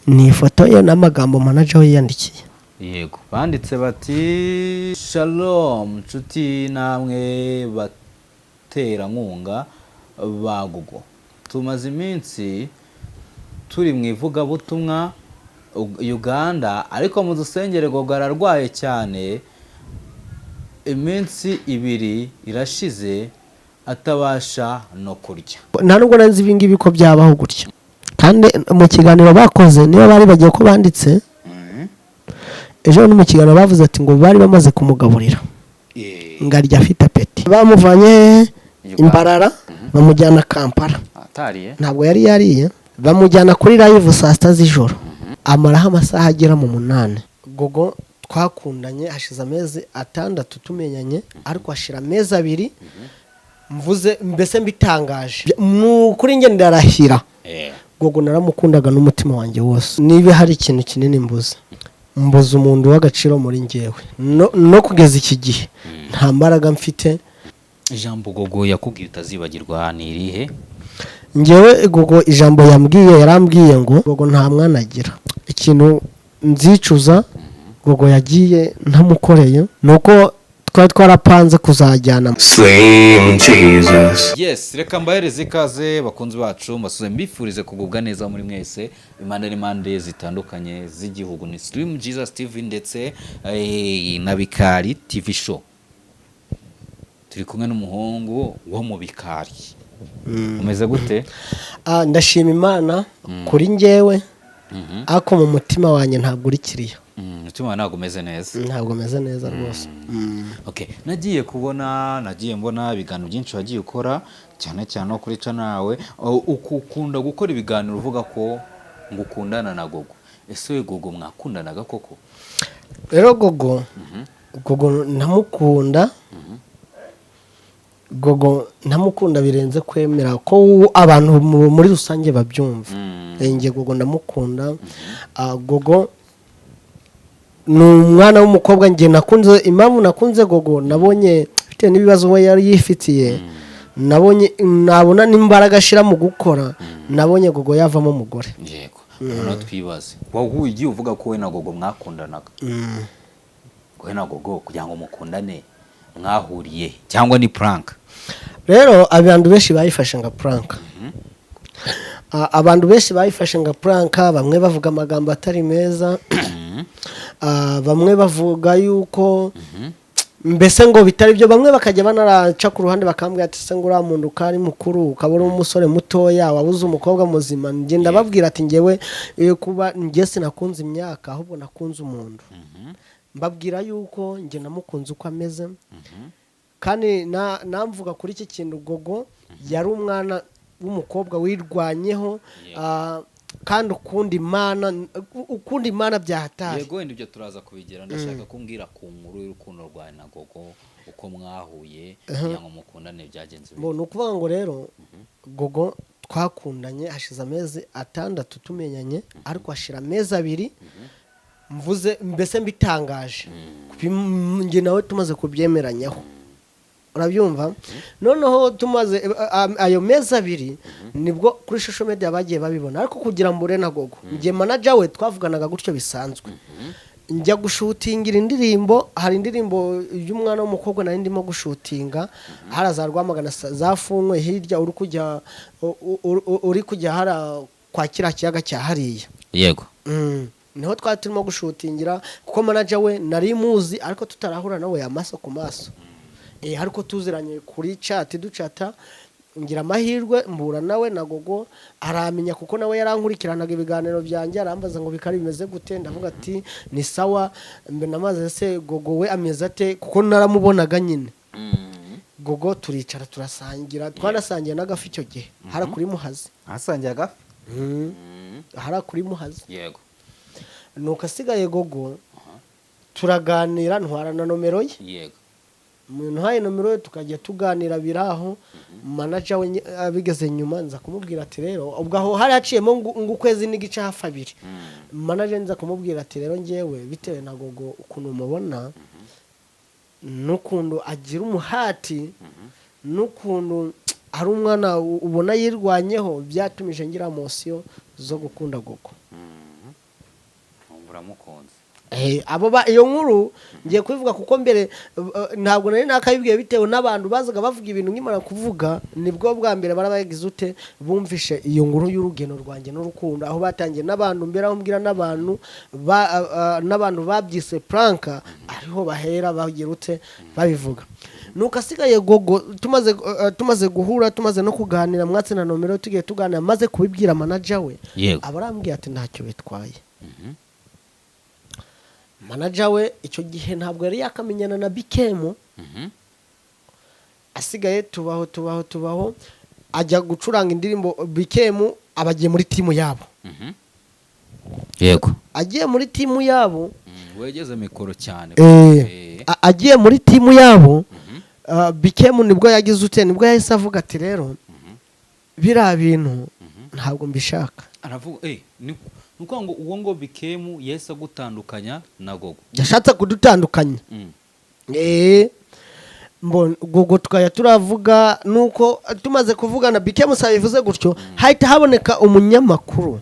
Ni ifoto ye n'amagambo manager we yiyandikiye. Yego, banditse bati: "Shalom nshuti namwe baterankunga ba Gogo, tumaze iminsi turi mu ivugabutumwa Uganda, ariko mudusengere, Gogo ararwaye cyane, iminsi 2 irashize atabasha no kurya." Nta nubwo nzi ibi ngibi ko byabaho gutya. Kandi mu kiganiro bakoze, niba bari bagiye ko banditse ejo no mu kiganiro, bavuze ati ngo bari bamaze kumugaburira, ngo arya afite appétit. Bamuvanye Uganda. Imbarara, bamujyana Kampala. Atariye. Ntabwo yari yariye. Bamujyana kuri live saa 6 z'ijoro, amaraho amasaha agera mu 8. Gogo twakundanye hashize amezi 6 tumenyanye, ariko hashira amezi 2 mvuze, mbese mbitangaje. Ni ukuri njye ndarahira, Gogo naramukundaga n'umutima wanjye wose. Niba hari ikintu kinini mbuze, mbuze umuntu w'agaciro muri njyewe. No kugeza iki gihe nta mbaraga mfite. Ijambo Gogo yakubwiye utazibagirwa ni irihe? Njyewe Gogo ijambo yambwiye, yarambwiye ngo Gogo nta mwana agira. Ikintu nzicuza Gogo yagiye ntamukoreye ni uko twari twarapanze kuzajyana. Slim Jesus. Yes, reka mbahereze ikaze bakunzi bacu, mbasuze, mbifurize kugubwa neza muri mwese impande n'impande zitandukanye z'igihugu. Ni Slim Jesus TV ndetse na Bikari TV Show. Turi kumwe n'umuhungu wo mu Bikari. Umeze gute? Ah, ndashima Imana kuri njyewe, ariko mu mutima wanjye ntabwo uri kiriya. Umutima wawe ntabwo umeze neza? Ntabwo meze neza rwose. Okay, nagiye kubona, nagiye mbona ibiganiro byinshi wagiye ukora, cyane cyane no kuri channel yawe. Ukunda gukora ibiganiro uvuga ko ngo ukundana na Gogo. Ese we Gogo mwakundanaga koko? Rero Gogo ndamukunda. Gogo ndamukunda birenze kwemera ko abantu muri rusange babyumva. Njye Gogo ndamukunda. Ah, Gogo ni umwana w'umukobwa njye nakunze. Impamvu nakunze Gogo, nabonye bitewe n'ibibazo we yari yifitiye, nabonye nabona n'imbaraga ashyira mu gukora, nabonye Gogo yavamo umugore. Yego, noneho twibaze, wowe ugiye uvuga ko we na Gogo mwakundanaga, wowe na Gogo kugira ngo mukundane mwahuriye he? Cyangwa ni prank? Rero abantu benshi bayifashe nka prank. Ah, abantu benshi bayifashe nka prank, bamwe bavuga amagambo atari meza. Ah, bamwe bavuga yuko mbese ngo bitari byo, bamwe bakajya banaraca ku ruhande bakambwira ati: "Se ngo uriya muntu uko ari mukuru, ukaba uri umusore mutoya, wabuze umukobwa muzima?" Njye ndababwira ati: "Njyewe kuba njye sinakunze imyaka, ahubwo nakunze umuntu." Mbabwira yuko njye namukunze uko ameze. Kandi namvuga kuri iki kintu, Gogo yari umwana w'umukobwa wirwanyeho, kandi ukunda Imana byahatari. Yego, wenda ibyo turaza kubigera. Ndashaka kumbwira ku nkuru y'urukundo rwawe na Gogo, uko mwahuye, kugira ngo mukundane byagenze bite? Bo, ni ukuvuga ngo rero Gogo twakundanye hashize amezi 6 tumenyanye, ariko hashira amezi 2 mvuze, mbese mbitangaje, njye nawe tumaze kubyemeranyaho, urabyumva? Noneho tumaze ayo mezi 2, nibwo kuri social media bagiye babibona. Ariko kugira mbure na Gogo, njye manager we twavuganaga gutyo bisanzwe. Njya gushutingira indirimbo, hari indirimbo y'umwana w'umukobwa nari ndimo gushutinga hariya za Rwamagana, zafunywe hirya, uri kujya hariya kwa kiriya kiyaga cya hariya. Niho twari turimo gushutingira, kuko manager we nari muzi ariko tutarahura nawe amaso ku maso, ariko tuziranye kuri chat ducata. Ngira amahirwe mbura nawe na Gogo aramenya, kuko nawe yarankurikiranaga ibiganiro byanjye. Arambaza ngo: "Bikari bimeze gute?" Ndavuga ati: "Ni sawa." Mbe namaze: "Se Gogo we ameze ate?" Kuko naramubonaga nyine. Gogo turicara turasangira, twanasangiye n'agafi icyo gihe hara kuri Muhazi. Ahasangiye agafi? Hara kuri Muhazi. Nuko asigaye Gogo turaganira, ntwara na nomero ye. Umuntu uhaye nomero ye, tukajya tuganira biraho. Manager we abigeze nyuma, nza kumubwira ati rero, ubwo aho hari haciyemo ngo ukwezi n'igice, hafi 2, manager nza kumubwira ati: "Rero ngewe bitewe na Gogo ukuntu mubona n'ukuntu agira umuhati n'ukuntu ari umwana ubona yirwanyeho, byatumije ngira émotion zo gukunda Gogo." Uramukunze. Abo iyo nkuru ngiye kubivuga kuko mbere ntabwo nari nakabibwiye, bitewe n'abantu bazaga bavuga ibintu. Nkimara kuvuga nibwo bwa mbere barabagize ute, bumvishe iyo nkuru y'urugendo rwanjye n'urukundo, aho batangiye n'abantu mbere, aho mbwira n'abantu n'abantu babyise prank, ariho bahera bagira ute, babivuga. Nuko asigaye Gogo tumaze guhura, tumaze no kuganira, mwatse na nomero, tugiye tuganira, maze kubibwira manager we, abarambwiye ati ntacyo bitwaye. Manager we icyo gihe ntabwo yari yakamenyana na Bikemu. Asigaye tubaho, tubaho, tubaho, ajya gucuranga indirimbo, Bikemu aba agiye muri timu yabo. Agiye muri timu yabo. Wegeze mikoro cyane. Agiye muri timu yabo. Bikemu nibwo yagize ute, nibwo yahise avuga ati rero biriya bintu ntabwo mbishaka. Aravuga ni ukuvuga ngo uwo ngo Bikemu yahise agutandukanya na Gogo? Yashatse kudutandukanya. Gogo tukajya turavuga, nuko tumaze kuvugana, Bikemu sa bivuze gutyo, hahita haboneka umunyamakuru.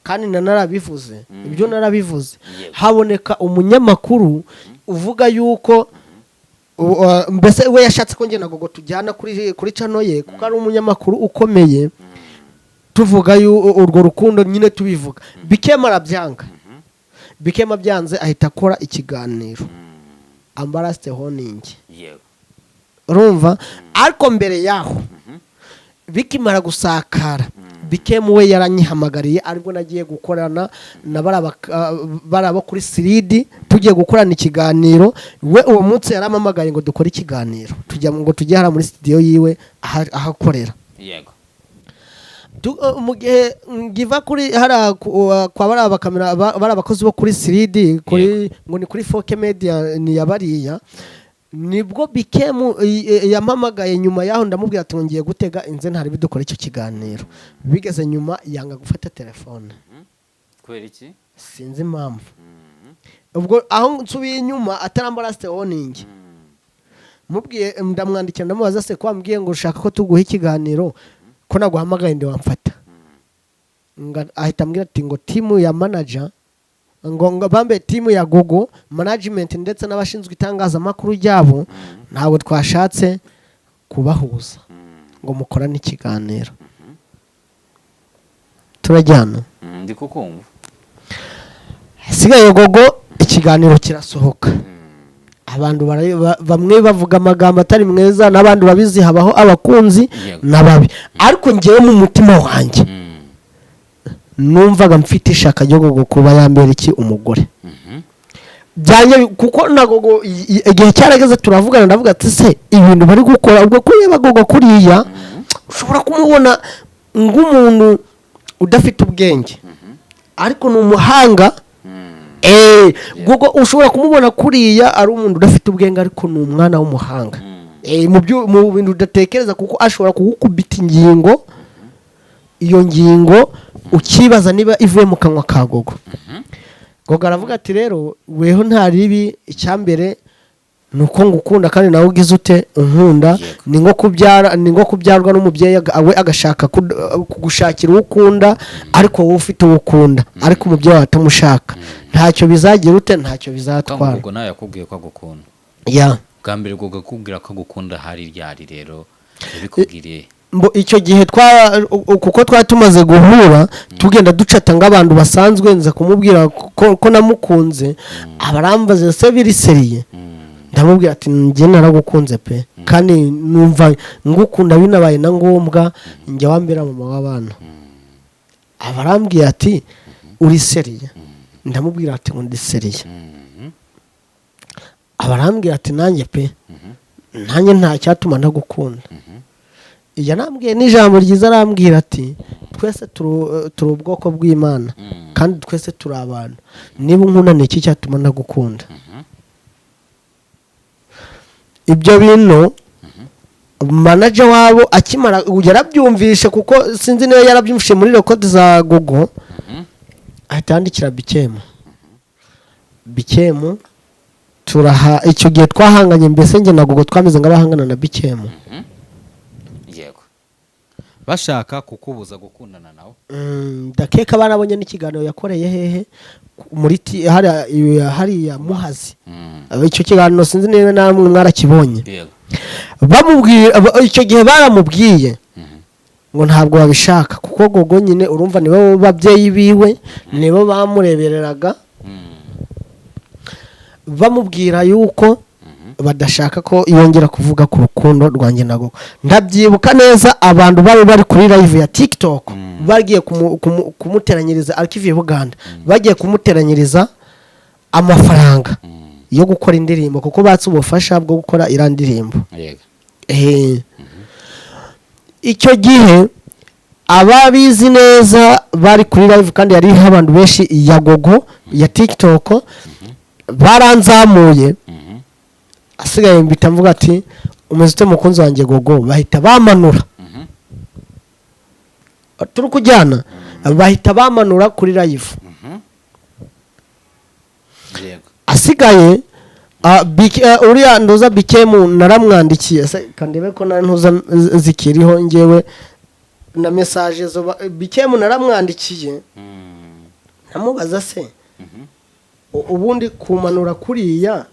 Kandi na narabivuze, ibyo narabivuze. Haboneka umunyamakuru uvuga yuko mbese we yashatse ko njye na Gogo tujyana kuri channel ye, kuko ari umunyamakuru ukomeye, tuvuga urwo rukundo nyine tubivuga. Bikema arabyanga. Bikema byanze, ahita akora ikiganiro ambarasite honingi. Urumva, ariko mbere yaho bikimara gusakara, Bikemu we yaranyihamagariye, aribwo nagiye gukorana na baraba kuri siridi, tugiye gukorana ikiganiro. We uwo munsi yarampamagaye ngo dukore ikiganiro, tujya ngo tujye hariya muri studio yiwe aho akorera. Mu gihe ngiva kuri hariya kwa bariya bakamera bariya abakozi bo kuri siridi, kuri ngo ni kuri Foke Media, ni ya bariya, nibwo Bikemu yampamagaye nyuma yaho. Ndamubwira ati ngiye gutega inze ntari bidukora icyo kiganiro. Bigeze nyuma yanga gufata telefone. Kubera iki? Sinzi impamvu. Ubwo aho nsubiye inyuma atarambara warning, mubwiye, ndamwandikira, ndamubaza se ko wambwiye ngo ushaka ko tuguha ikiganiro, ko naguhamagaye ndi wamfata? Ahita ambwira ati ngo timu ya manager, ngo bambe timu ya Gogo management ndetse n'abashinzwe itangazamakuru ryabo ntabwo twashatse kubahuza ngo mukorane ikiganiro. Turajyana? Ndi kukumva. Hasigaye Gogo, ikiganiro kirasohoka, abantu bamwe bavuga amagambo atari meza n'abandi babizi, habaho abakunzi n'ababi. Ariko ngewe mu mutima wanjye numvaga mfite ishaka ryo Gogo kuba yambera iki, umugore byanjye, kuko na Gogo igihe cyarageze turavugana, ndavuga ati se ibintu bari gukora, ubwo kureba Gogo kuriya ushobora kumubona nk'umuntu udafite ubwenge, ariko ni umuhanga. Gogo ushobora kumubona kuriya ari umuntu udafite ubwenge, ariko ni umwana w'umuhanga. Mu bintu udatekereza, kuko ashobora kugukubita ingingo, iyo ngingo ukibaza niba ivuye mu kanwa ka Gogo. Gogo aravuga ati rero weho nta ribi, icyambere ni uko ngukunda kandi nawe ugize ute, unkunda. Ni nko kubyara, ni nko kubyarwa n'umubyeyi we agashaka kugushakira uwo ukunda, ariko wowe ufite uwo ukunda, ariko umubyeyi wawe atamushaka, ntacyo bizagira ute, ntacyo bizatwara. Ubwo nawe yakubwiye ko agukunda? Ya. Bwa mbere ubwo akubwira ko agukunda hari ryari rero yabikubwiriye? Mbo icyo gihe kuko twari tumaze guhura, tugenda ducata nk'abantu basanzwe, nza kumubwira ko namukunze. Abarambaze se biri sérieux? Ndamubwira ati njye naragukunze pe, kandi numva ngukunda, binabaye na ngombwa njya wambera mama w'abana. Abarambwiye ati uri sérieux? Ndamubwira ati ngo ndi sérieux. Abarambwira ati nanjye pe, nanjye nta cyatuma ntagukunda. Yanambwiye n'ijambo ryiza, arambwira ati twese turi ubwoko bw'Imana kandi twese turi abantu, niba unkunda ni iki cyatuma ntagukunda? Ibyo bintu manager wabo akimara yarabyumvishe, kuko sinzi niba yarabyumvishe muri record za Gogo, ahita yandikira Bikemu. Bikemu turaha, icyo gihe twahanganye, mbese njye na Gogo twameze nk'abahangana na Bikemu. Yego, bashaka kukubuza gukundana nawe. Ndakeka barabonye n'ikiganiro yakoreye hehe. Muri hariya Muhazi. Icyo kiganiro sinzi niba namwe mwarakibonye. Yego. Bamubwiye, icyo gihe baramubwiye ngo ntabwo babishaka, kuko Gogo nyine urumva nibo babyeyi biwe, nibo bamurebereraga. Bamubwira yuko badashaka ko yongera kuvuga ku rukundo rwanjye na Gogo. Ndabyibuka neza, abantu bari bari kuri live ya TikTok, bagiye kumuteranyiriza, ariko ivuye Buganda, bagiye kumuteranyiriza amafaranga yo gukora indirimbo, kuko batse ubufasha bwo gukora iriya ndirimbo. Icyo gihe ababizi neza bari kuri live, kandi yariho abantu benshi, ya Gogo ya TikTok, baranzamuye. Asigaye mpita mvuga ati: "Umeze ute mukunzi wanjye Gogo?" Bahita bamanura. Turi kujyana, bahita bamanura kuri live. Asigaye uriya nduza bikemu naramwandikiye. Se kandebe ko na ntuza zikiriho ngewe na message zo bikemu naramwandikiye, namubaza se ubundi kumanura kuriya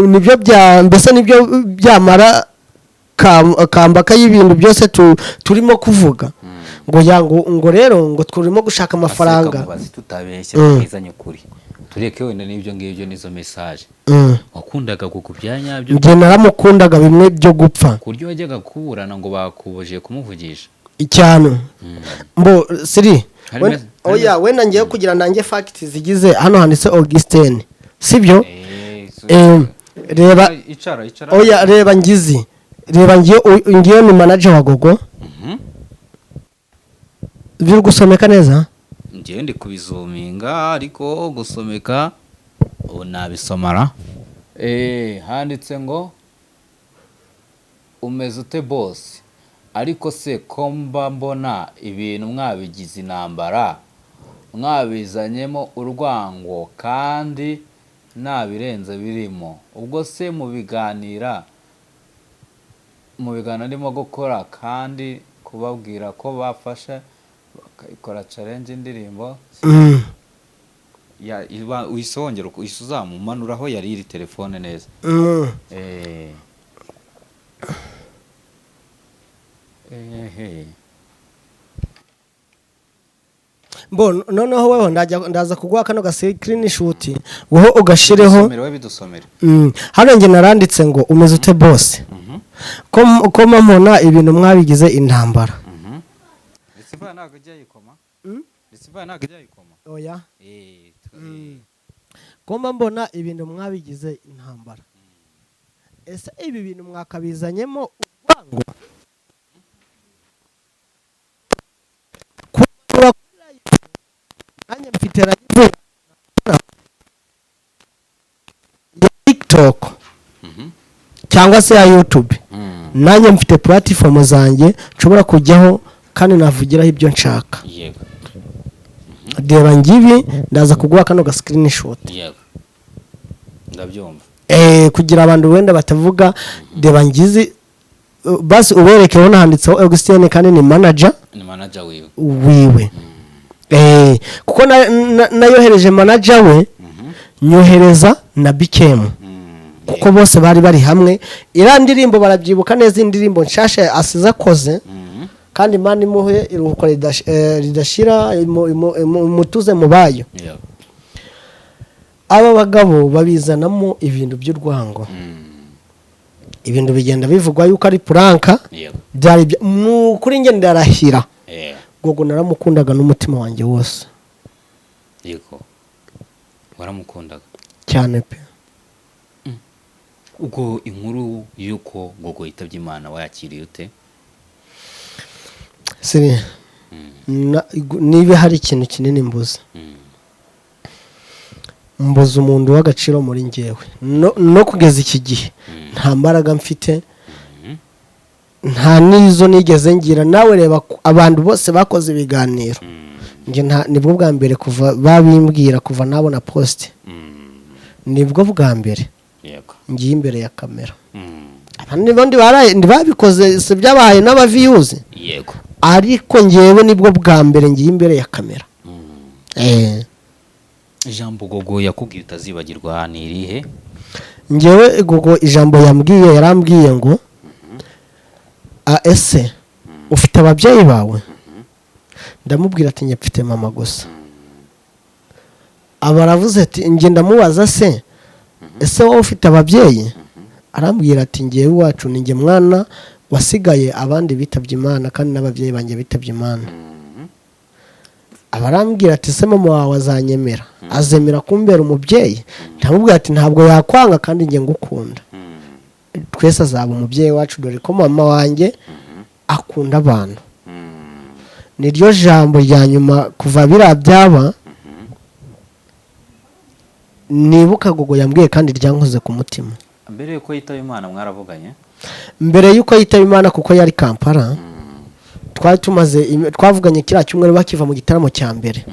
nibyo bya mbese nibyo byamara kambaka y'ibintu byose turimo kuvuga ngo ya ngo rero ngo turimo gushaka amafaranga. Mubazi, tutabeshye, twizanye ukuri, tureke wenda n'ibyo ngibyo n'izo message, wakundaga Gogo bya nyabyo? Njye naramukundaga bimwe byo gupfa. Ku buryo wajyaga kuburana ngo bakubujije kumuvugisha? Icyano mbo siri. Hari Oya, wenda ngiye kugira nanjye fact zigize. Hano handitse Augustin, sibyo? Reba. Icara, icara. Oya, reba ngizi, reba ngiyo, ngiyo ni manager wa Gogo. Biri gusomeka neza? Njyewe ndi kubizuminga, ariko gusomeka ubu nabisomara. Handitse ngo: "Umeze ute boss? Ariko se ko mba mbona ibintu mwabigize intambara, mwabizanyemo urwango kandi nta birenze birimo, ubwo se mu biganiro ndimo gukora kandi kubabwira ko bafashe bakayikora challenge indirimbo." Ya iba uyisongera, uhise uzamumanuraho yari iri telefone neza. Ehe. Mbo noneho weho ndajya ndaza kuguha kano ga screenshot, wowe ugashireho. Bidusomere, wowe bidusomere. Hano njye naranditse ngo: "Umeze ute boss? Ko mbona ibintu mwabigize intambara." Receiver ntabwo ijya yikoma. Receiver ntabwo ijya yikoma. Oya. "Ko mbona ibintu mwabigize intambara, ese ibi bintu mwakabizanyemo urwango? Kumanura kuri live, nanjye mfite live ya TikTok cyangwa se ya YouTube, nanjye mfite platform zanjye nshobora kujyaho kandi navugiraho ibyo nshaka." Reba ngibi, ndaza kuguha kano ga screenshot. Yego, ndabyumva. Kugira abantu wenda batavuga, reba ngizi, basi ubereke, ubona handitseho Augustin kandi ni manager. Ni manager wiwe. Wiwe, kuko nayohereje manager we, nyohereza na Bikemu, kuko bose bari bari hamwe. Iriya ndirimbo barabyibuka neza, indirimbo nshasha asize akoze, kandi Imana imuhe iruhuko ridashira, imutuze mu bayo. Aba bagabo babizanamo ibintu by'urwango. Ibintu bigenda bivugwa yuko ari prank. Byari ni ukuri, njye ndarahira, Gogo naramukundaga n'umutima wanjye wose. Yego, waramukundaga. Cyane pe. Ubwo inkuru y'uko Gogo yitabye Imana wayakiriye ute? Siri, niba hari ikintu kinini mbuze, mbuze umuntu w'agaciro muri njyewe. No kugeza iki gihe nta mbaraga mfite, nta n'izo nigeze ngira. Nawe reba abantu bose bakoze ibiganiro, njye nta, nibwo bwa mbere kuva babimbwira, kuva nabona post, nibwo bwa mbere ngiye imbere ya kamera. Abandi bandi ntibabikoze, si byabahaye n'aba views? Yego. Ariko ngewe nibwo bwa mbere ngiye imbere ya kamera. Ijambo Gogo yakubwiye utazibagirwa ni irihe? Ngewe Gogo ijambo yambwiye, yarambwiye ngo: "A, ese ufite ababyeyi bawe?" Ndamubwira ati: "Njye mfite mama gusa." Aba aravuze ati, njye ndamubaza: "Se ese wowe ufite ababyeyi?" Arambwira ati: "Ngewe iwacu ni njye mwana wasigaye, abandi bitabye Imana, kandi n'ababyeyi banjye bitabye Imana." Aba arambwira ati: "Se mama wawe azanyemera, azemera kumbera umubyeyi?" Ndamubwira ati: "Ntabwo yakwanga, kandi njye ngukunda, twese azaba umubyeyi wacu, dore ko mama wanjye akunda abantu." Niryo jambo rya nyuma kuva biriya byaba nibuka Gogo yambwiye, kandi ryankoze ku mutima. Mbere yuko yitaba Imana mwaravuganye? Mbere y'uko yitaba Imana, kuko yari Kampala, twari tumaze twavuganye kiriya cyumweru bakiva mu gitaramo cya mbere.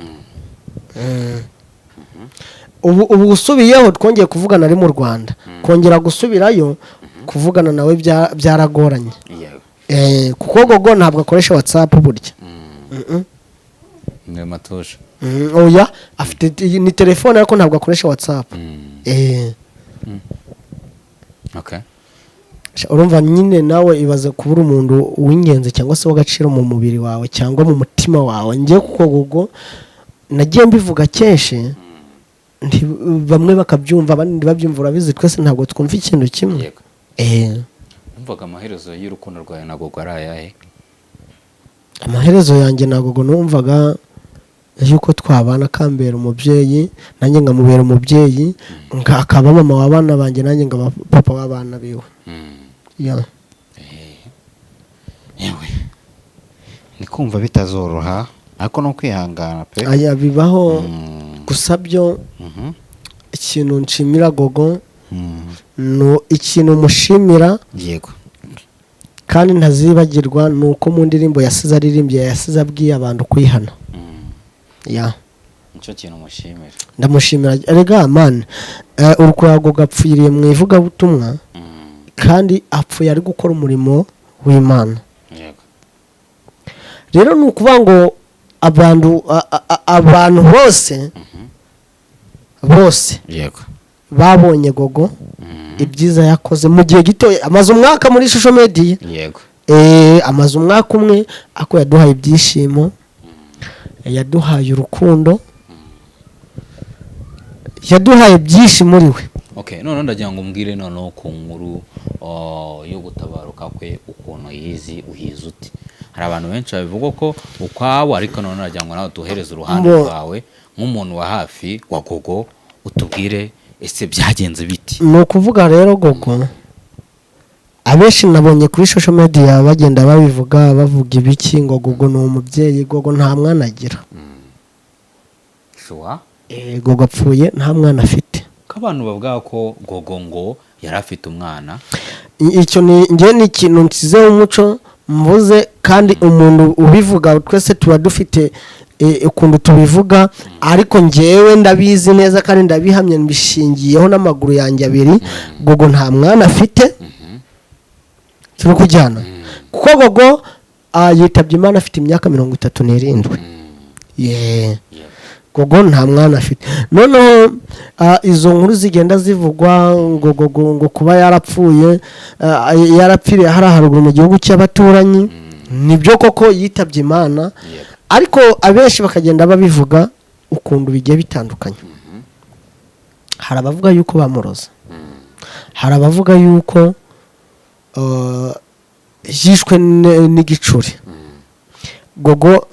Ubu usubiyeho twongeye kuvugana ari mu Rwanda. Kongera gusubirayo kuvugana nawe byaragoranye. Yego. Kuko Gogo ntabwo akoresha WhatsApp burya. Ni matuje. Oya, afite ni telefone, ariko ntabwo akoresha WhatsApp. Okay. Urumva nyine nawe ibaze kubura umuntu w'ingenzi cyangwa se w'agaciro mu mubiri wawe cyangwa mu mutima wawe. Njye kuko Gogo nagiye mbivuga kenshi, bamwe bakabyumva, abandi ntibabyumva. Urabizi, twese ntabwo twumva ikintu kimwe. Yego. Numvaga amaherezo y'urukundo rwawe na Gogo ari ayahe? Amaherezo yanjye na Gogo, numvaga yuko twabana, akambera umubyeyi, nanjye nkamubera umubyeyi, akaba mama w'abana banjye, nanjye nkaba papa w'abana biwe. Yeah. Yewe, ni kumva bitazoroha, ariko no kwihangana pe. Aya, bibaho. Gusa byo, ikintu nshimira Gogo, ni ikintu mushimira kandi ntazibagirwa, ni uko mu ndirimbo yasize aririmbye, yasize abwiye abantu kwihana. Ya. Nicyo kintu mushimira? Ndamushimira. Erega man, urukwago gapfiriye mu ivugabutumwa, kandi apfuye ari gukora umurimo w'Imana. Rero ni ukuvuga ngo abantu abantu bose bose babonye Gogo, ibyiza yakoze mu gihe gito, amaze umwaka muri social media. Amaze umwaka umwe, ako yaduhaye ibyishimo, yaduhaye urukundo, yaduhaye byinshi muri we. Okay, noneho ndagira ngo umbwire noneho ku nkuru yo gutabaruka kwe, ukuntu yizi, uhize ute? Hari abantu benshi babivuga ko ukwabo, ariko noneho nagira ngo nawe tuhereze uruhande rwawe nk'umuntu wa hafi wa Gogo, utubwire ese byagenze biti? Ni ukuvuga rero, Gogo, abenshi nabonye kuri social media bagenda babivuga, bavuga ibiki, ngo Gogo ni umubyeyi. Gogo nta mwana agira. Sure? Gogo apfuye nta mwana afite. Ko abantu bavuga ko Gogo ngo yari afite umwana? Icyo ni njye ni ikintu nsizeho umuco mvuze, kandi umuntu ubivuga twese tuba dufite ukuntu tubivuga, ariko njyewe ndabizi neza kandi ndabihamye, mbishingiyeho n'amaguru yanjye abiri: Gogo nta mwana afite. Turi kujyana? Kuko Gogo yitabye Imana afite imyaka 37. Yeah. Gogo nta mwana afite. Noneho izo nkuru zigenda zivugwa ngo Gogo ngo kuba yarapfuye, yarapfiriye hariya haruguru mu gihugu cy'abaturanyi, nibyo koko yitabye Imana, ariko abenshi bakagenda babivuga ukuntu bigiye bitandukanye. Hari abavuga yuko bamuroza, hari abavuga yuko yishwe n'igicuri. Gogo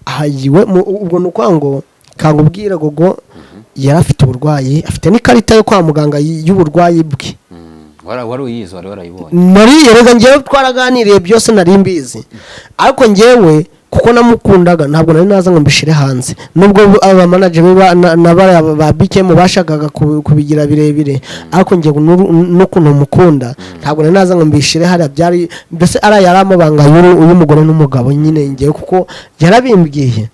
ahayiwe ubwo ni ukuvuga ngo kangubwira, Gogo yari afite uburwayi, afite n'ikarita yo kwa muganga y'uburwayi bwe. Wari uyizi, wari warayibonye? Nari, erega njyewe twaraganiriye byose, nari mbizi, ariko njyewe kuko namukundaga ntabwo nari naza ngo mbishire hanze, nubwo aba manager be na bariya ba BKM bashakaga kubigira birebire, ariko njye n'ukuntu mukunda ntabwo nari naza ngo mbishire hariya. Byari mbese ariya yari amabanga y'umugore n'umugabo nyine. Njyewe kuko yarabimbwiye,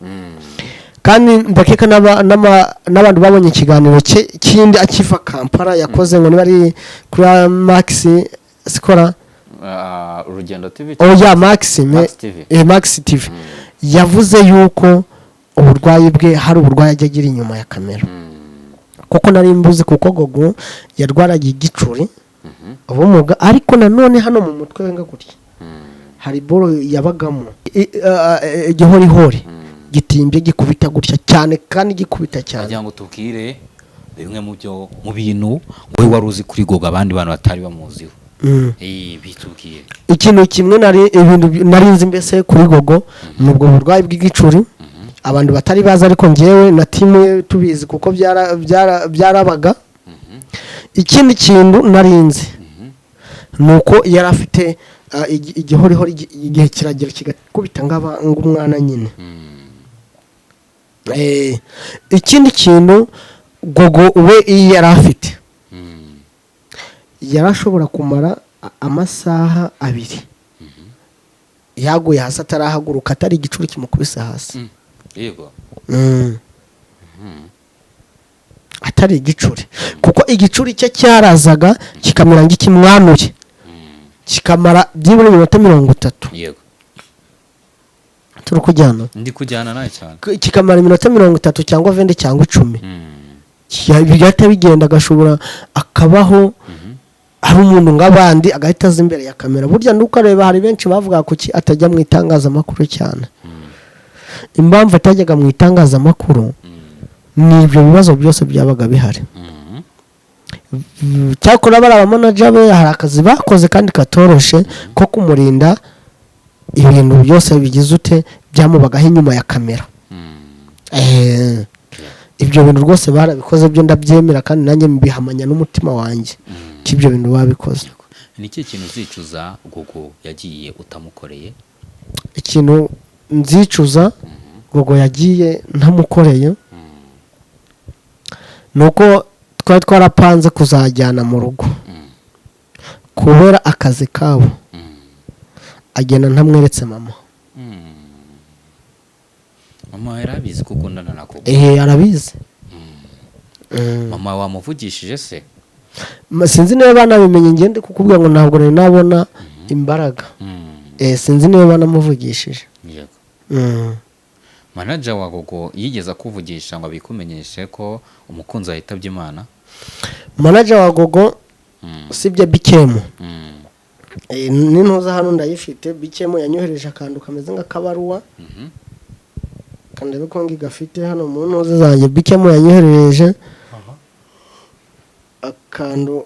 kandi ndakeka n'abantu babonye ikiganiro cye kindi akiva Kampala yakoze, ngo niba ari kuri Max. Sikora. Urugendo TV. Oya, Maxime. Max TV. Max TV yavuze yuko uburwayi bwe, hari uburwayi ajya agira inyuma ya kamera, kuko nari mbuzi, kuko Gogo yarwaraga igicuri, ubumuga, ariko nanone hano mu mutwe we nga gutya hari boro yabagamo, igihorihori gitimbye, gikubita gutya cyane kandi gikubita cyane. Kugira ngo tubwire bimwe mu byo mu bintu wowe wari uzi kuri Gogo abandi bantu batari bamuziho. Bitubwire. Ikintu kimwe nari, ibintu nari nzi mbese kuri Gogo ni ubwo burwayi bw'igicuri abantu batari bazi, ariko ngewe na team ye tubizi, kuko byarabaga. Ikindi kintu nari nzi ni uko yari afite igihorihori, igihe kiragera kigakubita ng'umwana nyine. Ikindi kintu Gogo we iyo yari afite, yari ashobora kumara amasaha 2 yaguye hasi atarahaguruka, atari igicuri kimukubise hasi. Atari igicuri, kuko igicuri cye cyarazaga kikamera nk'ikimwanuye, kikamara byibura iminota 30. Turi kujyana? Ndi kujyana nawe cyane. Kikamara iminota 30 cyangwa 20 cyangwa 10, bigahita bigenda, agashobora akabaho ari umuntu nk'abandi, agahita aza imbere ya kamera. Burya nuko areba, hari benshi bavuga kuki atajya mu itangazamakuru cyane. Impamvu atajyaga mu itangazamakuru ni ibyo bibazo byose byabaga bihari. Cyakora bari abamanager be, hari akazi bakoze kandi katoroshe ko kumurinda ibintu byose bigize ute byamubagaho inyuma ya kamera. Ibyo bintu rwose barabikoze, byo ndabyemera, kandi nanjye mbihamanya n'umutima wanjye ko ibyo bintu babikoze. Ni ikihe kintu uzicuza Gogo yagiye utamukoreye? Ikintu nzicuza Gogo yagiye ntamukoreye ni uko twari twarapanze kuzajyana mu rugo kubera akazi kabo, agenda ntamweretse mama. Mama yari abizi ko ukundana na Gogo? Ehe, arabizi. Mama wamuvugishije se? Sinzi niba banabimenye. Ngende kukubwira ngo ntabwo nari nabona imbaraga. Sinzi niba banamuvugishije. Manager wa Gogo yigeze akuvugisha ngo abikumenyeshe ko umukunzi yitabye Imana? Manager wa Gogo, usibye Bikemu, n'intuza hano ndayifite. Bikemu yanyohereje akantu kameze nk'akabaruwa, kandebe ko ngigafite hano mu ntuza zanjye. Bikemu yanyoherereje akantu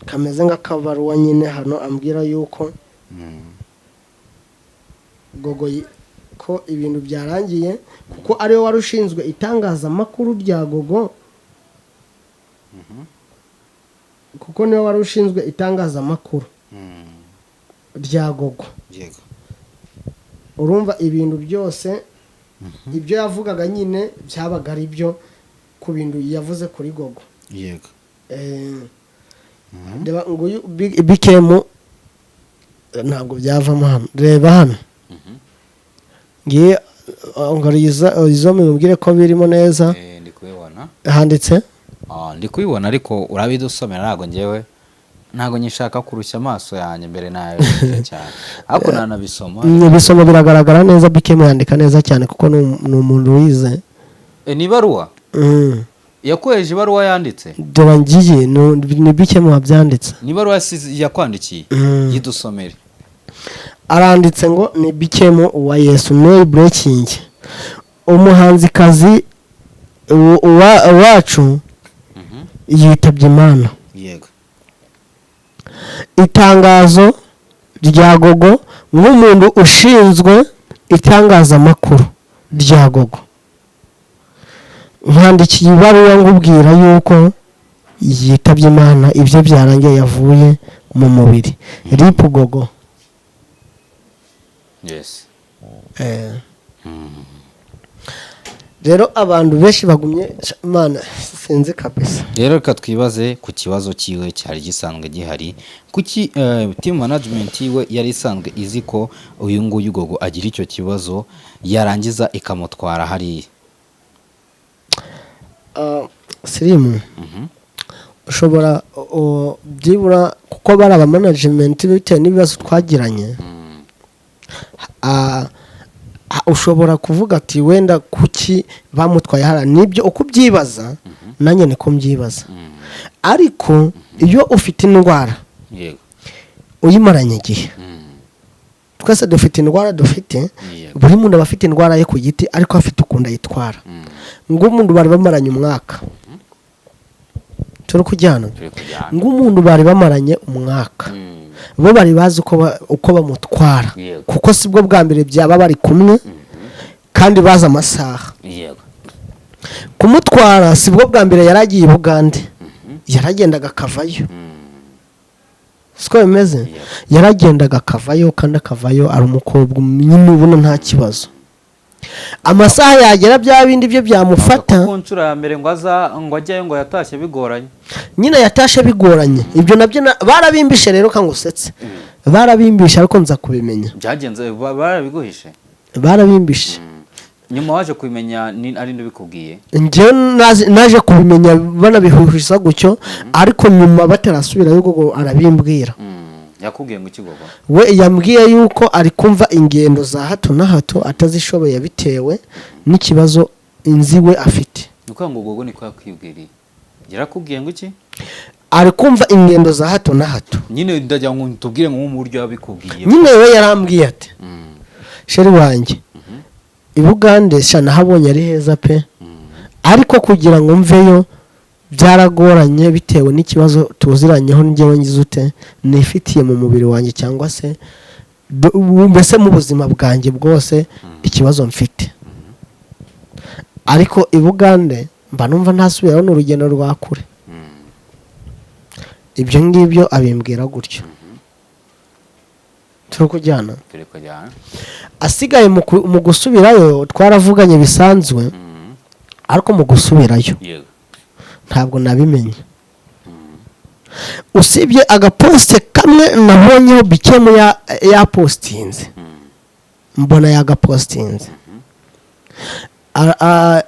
kameze nk'akabaruwa nyine hano, ambwira yuko Gogo ko ibintu byarangiye, kuko ariwe wari ushinzwe itangazamakuru rya Gogo, kuko niwe wari ushinzwe itangazamakuru rya Gogo. Urumva ibintu byose ibyo yavugaga nyine byabaga ari byo ku bintu yavuze kuri Gogo. Reba nguyu Bikemu, ntabwo byavamo hano. Reba hano, ngiye ngo izo mubwire ko birimo neza. Ndi kubibona. Handitse. Ah, ndi kubibona, ariko urabidusomera. Ntabwo ngewe ntabwo nyishaka kurushya amaso yanjye mbere nayo cyane, ariko nanabisoma. Ibisoma biragaragara neza. Bikemu yandika neza cyane kuko ni umuntu wize. Ni ibaruwa yakoheje, ibaruwa yanditse. Dore ngiyi, ni Bikemu wabyanditse. Ni ibaruwa yakwandikiye. Yidusomere. Aranditse ngo ni Bikemu wa Yesu no breaking: umuhanzikazi wacu yitabye Imana. Itangazo rya Gogo: nk'umuntu ushinzwe itangazamakuru rya Gogo, nkandikiye ibaruwa ngubwira yuko yitabye Imana, ibyo byarangiye, yavuye mu mubiri. RIP Gogo. Rero abantu benshi bagumye, Imana sinzi kabisa. Rero reka twibaze ku kibazo cyiwe cyari gisanzwe gihari. Kuki team management yiwe yari isanzwe izi ko uyu nguyu Gogo agira icyo kibazo, yarangiza ikamutwara hariya? Sirimu. Ushobora byibura kuko bari aba management, bitewe n'ibibazo twagiranye, ushobora kuvuga ati wenda kuki bamutwaye hariya. Nibyo, uko ubyibaza nanjye niko mbyibaza, ariko iyo ufite indwara uyimaranye igihe, twese dufite indwara dufite, buri muntu aba afite indwara ye ku giti, ariko afite ukuntu ayitwara. Ng'umuntu bari bamaranye umwaka, turi kujyana? Turi kujyana. Ng'umuntu bari bamaranye umwaka, bo bari bazi uko bamutwara, kuko sibwo bwa mbere byaba bari kumwe, kandi bazi amasaha. Kumutwara sibwo bwa mbere yari agiye i Bugande, yaragendaga akavayo. Siko bimeze? Yaragendaga akavayo, kandi akavayo ari umukobwa nyine ubona nta kibazo. Amasaha yagera, bya bindi bye byamufata. Ku nshuro ya mbere ngo aza, ngo ajyayo, ngo yatashye bigoranye. Nyine yatashe bigoranye, ibyo nabyo barabimbishe rero, kangusetse, barabimbishe, ariko nza kubimenya. Byagenze barabiguhishe? Barabimbishe. Nyuma waje kubimenya ni ari ndabikubwiye? Njyewe naje kubimenya banabihuhisa gutyo, ariko nyuma batarasubirayo ubwo arabimbwira. Yakubwiye ngo iki, Gogo? We yambwiye yuko ari kumva ingendo za hato na hato atazishoboye, bitewe n'ikibazo inzi we afite. Ni ukuvuga ngo Gogo niko yakwibwiriye, yarakubwiye ngo iki? Ari kumva ingendo za hato na hato. Nyine ndagira ngo tubwire ngo mu buryo yabikubwiye. Nyine we yarambwiye ati: "Chéri wanjye, i Bugande sha nahabonye ari heza pe, ariko kugira ngo mveyo byaragoranye, bitewe n'ikibazo tuziranyeho njyewe ngize ute nifitiye mu mubiri wanjye, cyangwa se mbese mu buzima bwanjye bwose, ikibazo mfite. Ariko i Bugande mba numva ntasubirayo, ni urugendo rwa kure." Ibyo ngibyo abimbwira gutyo, turi kujyana? Turi kujyana. Asigaye mu gusubirayo twaravuganye bisanzwe, ariko mu gusubirayo ntabwo nabimenye, usibye agaposite kamwe nabonyeho bikemu yapositinze, mbona yagapositinze.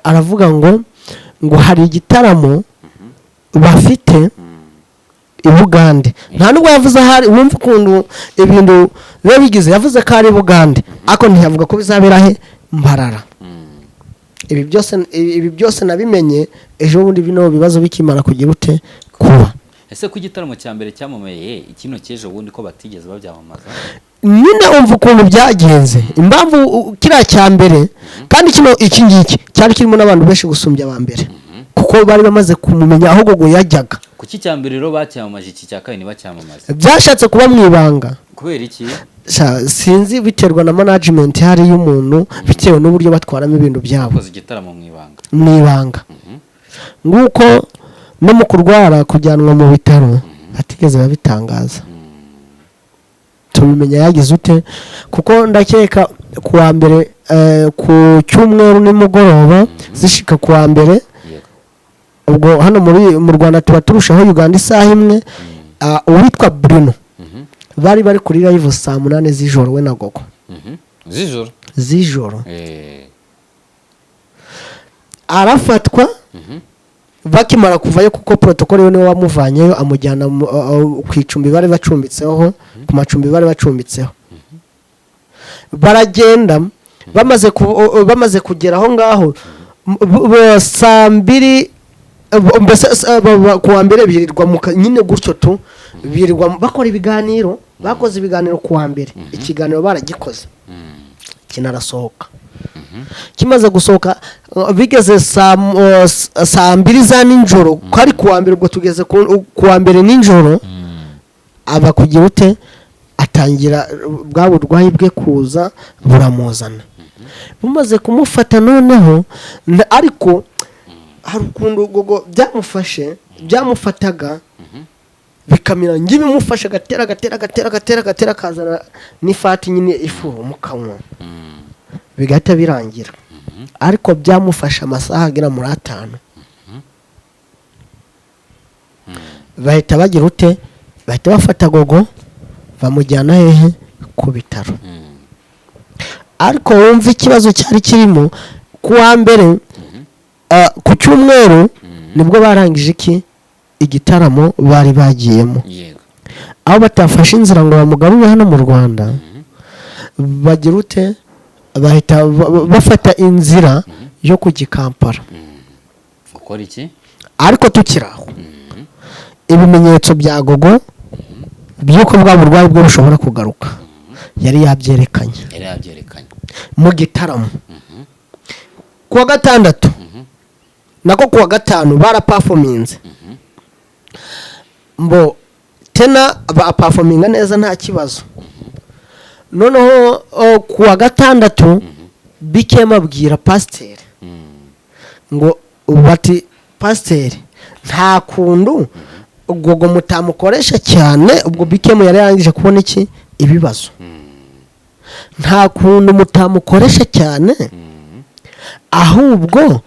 Aravuga ngo hari igitaramo bafite i Bugande. Nta nubwo yavuze ahari. Wumva ukuntu ibintu biba bigize, yavuze ko ari i Bugande, ariko ntiyavuga ko bizabera he, Mbarara. Ibi byose nabimenye ejo bundi, bino bibazo bikimara kugira ute kuba. Ese ko igitaramo cya mbere cyamamaye, ikino cy'ejo bundi ko batigeze babyamamaza? Nyine umva ukuntu byagenze, impamvu kiriya cya mbere, kandi kino iki ngiki cyari kirimo n'abantu benshi gusumbya aba mbere, kuko bari bamaze kumumenya aho Gogo yajyaga. Kuki icya mbere rero bacyamamaje, iki cya kabiri ntibacyamamaze? Byashatse kuba mu ibanga. Kubera iki? Sha, sinzi, biterwa na management hari y'umuntu, bitewe n'uburyo batwaramo ibintu byabo. Bakoze igitaramo mu ibanga. Mu ibanga, nguko no mu kurwara, kujyanwa mu bitaro batigeze babitangaza. Tubimenya yagize ute, kuko ndakeka ku wa mbere, ku cyumweru nimugoroba zishika ku wa mbere. Ubwo hano mu Rwanda tuba turushaho Uganda isaha imwe. Uwitwa Bruno bari kuri live saa 8 z'ijoro, we na Gogo. Z'ijoro? Z'ijoro. Arafatwa bakimara kuvayo, kuko protocol we niwe wamuvanyeyo, amujyana ku icumbi bari bacumbitseho, ku macumbi bari bacumbitseho. Baragenda, bamaze kugera aho ngaho saa 2, mbese ku wa mbere birirwa nyine gutyo tu, birirwa bakora ibiganiro. Bakoze ibiganiro ku wa mbere, ikiganiro baragikoze kinarasohoka. Kimaze gusohoka, bigeze saa 2 za nijoro, ko ari ku wa mbere, ubwo tugeze ku wa mbere nijoro, aba kugira ute, atangira bwa burwayi bwe kuza buramuzana. Bumaze kumufata noneho, ariko hari ukuntu Gogo byamufashe, byamufataga bikamera nk'ibimufashe, agatera, agatera, agatera, agatera, agatera, akazana n'ifati nyine, ifu mu kanwa, bigahita birangira. Ariko byamufashe amasaha agera muri 5. Bahita bagira ute, bahita bafata Gogo bamujyana hehe? Ku bitaro. Ariko wumva ikibazo cyari kirimo, ku wa mbere, ku cyumweru nibwo barangije iki igitaramo bari bagiyemo. Aho batafashe inzira ngo bamugarure hano mu Rwanda, bagira ute? Bahita bafata inzira yo kujya i Kampala. Gukora iki? Ariko tukiri aho, ibimenyetso bya Gogo by'uko bwa burwayi bwe bushobora kugaruka yari yabyerekanye. Yari yabyerekanye. Mu gitaramo kuwa gatandatu, nako kuwa gatanu, baraperforminze mbo tena, baperforminga neza, nta kibazo. Noneho kuwa gatandatu Bikem abwira pasiteri ngo bati: "Pasiteri, nta kuntu Gogo mutamukoresha cyane." Ubwo Bikem yari yarangije kubona iki? Ibibazo. "Nta kuntu mutamukoresha cyane, ahubwo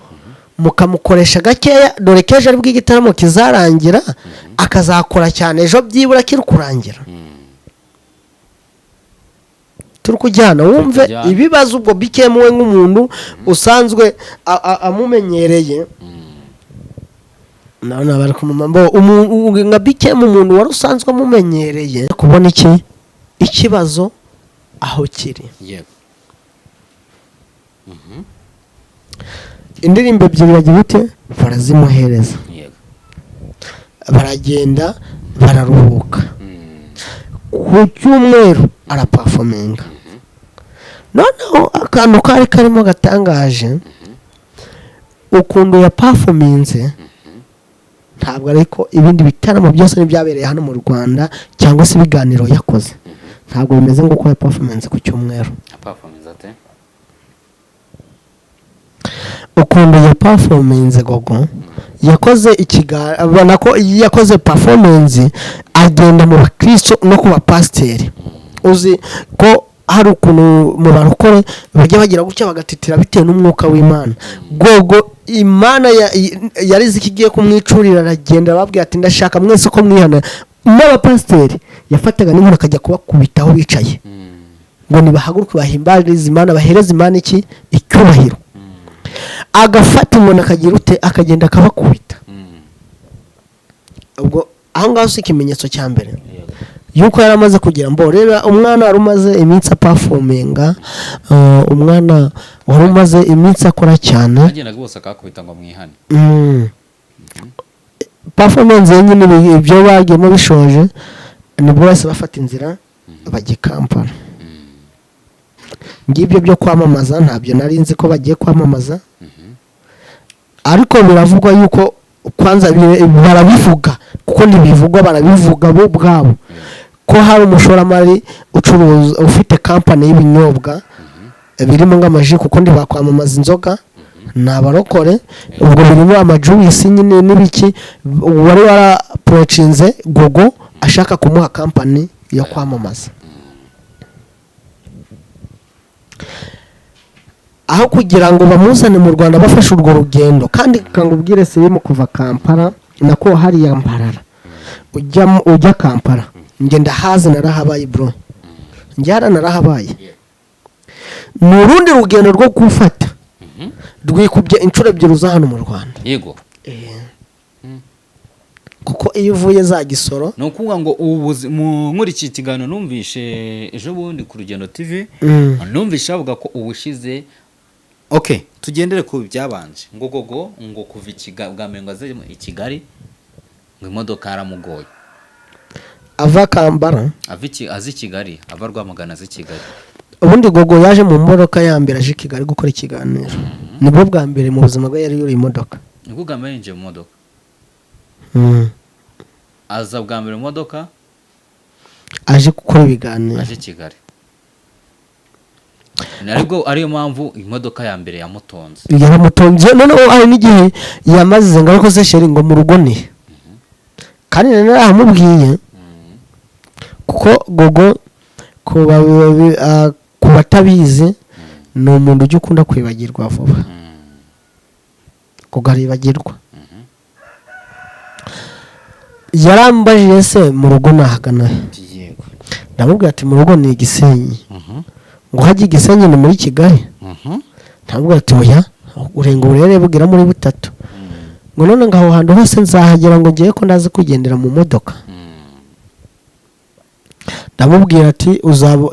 mukamukoresha gakeya, dore ko ejo aribwo igitaramo kizarangira, akazakora cyane ejo byibura kiri kurangira." Turi kujyana? Wumve. Kujyana. Ibibazo. Ubwo Bikem we nk'umuntu usanzwe amumenyereye, nawe bari kumumamba nka Bikem, umuntu wari usanzwe amumenyereye, kubona iki? Ikibazo aho kiri. Indirimbo ebyiri bagira ute? Barazimuhereza. Baragenda bararuhuka. Ku cyumweru araperforminga. Noneho akantu kari karimo gatangaje, ukuntu yaperforminze, ntabwo ariko ibindi bitaramo byose n'ibyabereye hano mu Rwanda cyangwa se ibiganiro yakoze, ntabwo bimeze nk'uko yaperforminze ku cyumweru. Aperforminze ate? Ukuntu yaperforminze, Gogo yakoze ikiganiro, abona ko yakoze performance, agenda mu bakristo no ku bapasiteri. Uzi ko hari ukuntu mu barokore bajya bagira gutya bagatitira bitewe n'umwuka w'Imana. Gogo Imana yari izi ko igiye kumwicurira, aragenda arababwira ati: "Ndashaka mwese ko mwihana." N'abapasiteri yafataga n'inkoni akajya kubakubita aho bicaye, ngo nibahaguruke bahimbarize Imana, bahereze Imana iki? Icyubahiro. Agafata inkoni, akagira ute? Akagenda akabakubita. Ubwo aho ngaho si ikimenyetso cya mbere yuko yari amaze kugira ngo reba umwana wari umaze iminsi aperforminga, umwana wari umaze iminsi akora cyane? Agendaga bose akakubita ngo mwihane. Performance ye nyine, ibyo bagiyemo bishoje, nibwo bahise bafata inzira bajya i Kampala. Ngibyo byo kwamamaza, ntabyo nari nzi ko bagiye kwamamaza, ariko biravugwa yuko kwanza barabivuga, kuko ntibivugwa, barabivuga bo ubwabo, ko hari umushoramari ucuruza, ufite kampani y'ibinyobwa birimo nk'amaji, kuko ntibakwamamaza inzoga, ni abarokore. Ubwo birimo amajuice nyine n'ibiki, wari waraapproachinze Gogo ashaka kumuha kampani yo kwamamaza. Aho kugira ngo bamuzane mu Rwanda bafashe urwo rugendo. Kandi kangubwire sirimu, kuva Kampala, nako hariya Mbarara, ujya Kampala, njye ndahazi, narahabaye bro, njye hariya narahabaye. Ni urundi rugendo rwo gufata rwikubye inshuro ebyiri uza hano mu Rwanda. Kuko iyo uvuye za Gisoro Ni ukuvuga ngo ubu muri iki kiganiro numvishe ejo bundi ku Rugendo TV, numvishe bavuga ko ubushize, ok, tugendere ku byabanje, ngo Gogo ngo kuva i Kigali bwa mbere ngo aze i Kigali, ngo imodoka yaramugoye. Ava Kampala. Ava aza i Kigali, ava Rwamagana aza i Kigali. Ubundi Gogo yaje mu modoka ya mbere aje i Kigali gukora ikiganiro, nibwo bwa mbere mu buzima bwe yari yuriye imodoka. Nibwo bwa mbere yinjiye mu modoka. Aza bwa mbere mu modoka. Aje gukora ibiganiro. Aje i Kigali. Ni aribwo, ariyo mpamvu imodoka ya mbere yamutonze. Yaramutonze. Noneho hari n'igihe yamaze ngo ariko se chéri, ngo mu rugo ni, kandi nari narahamubwiye, kuko Gogo ku batabizi ni umuntu ujya ukunda kwibagirwa vuba. Gogo aribagirwa. Yarambajije: "Se mu rugo nahagana he?" Ndamubwira ati: "Mu rugo ni Igisenyi." Ngo: "Hajya Igisenyi ni muri Kigali?" Ndamubwira ati: "Oya, urenga uburere bugera muri butatu." Ngo none ngo aho hantu hose nzahagera, ngo ngiye ko ndazi kugendera mu modoka. Ndamubwira ati uzaba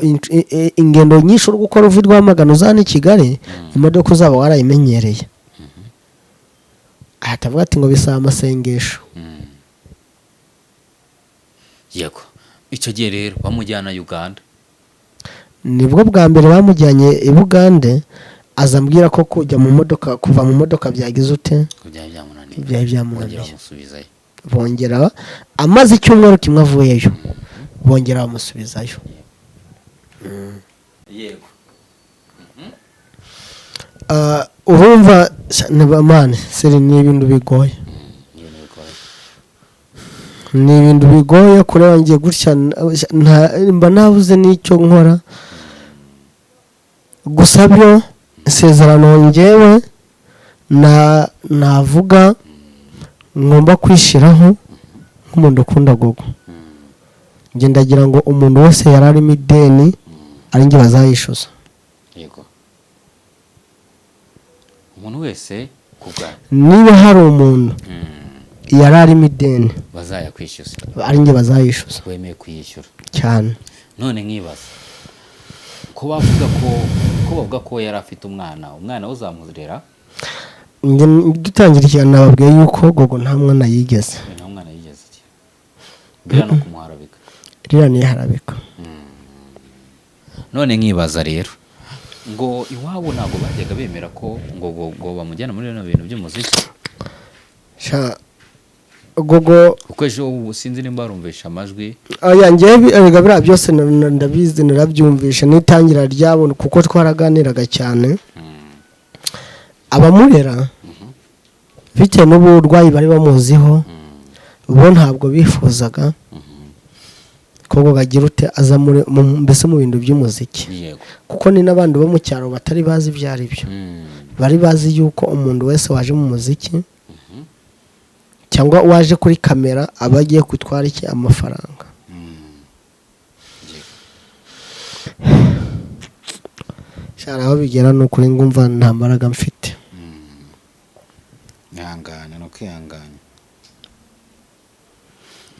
ingendo nyinshi uri gukora uva i Rwamagana uzana i Kigali, imodoka uzaba warayimenyereye. Ahita avuga ati ngo bisaba amasengesho. Yego, icyo gihe rero bamujyana Uganda. Nibwo bwa mbere bamujyanye i Bugande, aza ambwira ko kujya mu modoka, kuva mu modoka byagize ute? Ko byari byamunaniye. Byari byamunaniye. Bongera bamusubizayo. Bongera, amaze icyumweru kimwe avuyeyo, bongera bamusubizayo. Yego. Ah, urumva mani seri, ni ibintu bigoye. Ni ibintu bigoye. Ni ibintu bigoye kureba ngiye gutya, mba nabuze n'icyo nkora. Gusa byo isezerano ngewe na navuga ngomba kwishyiraho nk'umuntu ukunda Gogo, njye ndagira ngo umuntu wese yari arimo ideni ari njye bazayishyuza. Yego, umuntu wese ku bwa Niba hari umuntu yari arimo ideni, bazayakwishyuza, ari njye bazayishyuza. Wemeye kuyishyura? Cyane. None nkibaza ko bavuga ko yari afite umwana, umwana we uzamurera? Njye dutangira ikiganiro nababwiye yuko Gogo nta mwana yigeze. Nta mwana yigeze agira, biriya no kumuharabika. Ririya ni iharabika. None nkibaza rero ngo iwabo ntabwo bajyaga bemera ko ngo bamujyana muri bino bintu by'umuziki? Sha, Gogo Kuko ejo ubu sinzi nimba barumvisha amajwi. Oya, njyewe erega biriya byose ndabizi, narabyumvishe n'itangira ryabo, kuko twaraganiraga cyane. Abamurera, bitewe n'uburwayi bari bamuziho, bo ntabwo bifuzaga ko ngo bagira ute, aza muri mbese mu bintu by'umuziki, kuko ni n'abandi bo mu cyaro batari bazi ibyo ari byo. Bari bazi yuko umuntu wese waje mu muziki cyangwa waje kuri kamera aba agiye gutwara iki? Amafaranga. Shara, aho bigera ni ukuri ngumva nta mbaraga mfite. Ihangane, ni ukwihangana,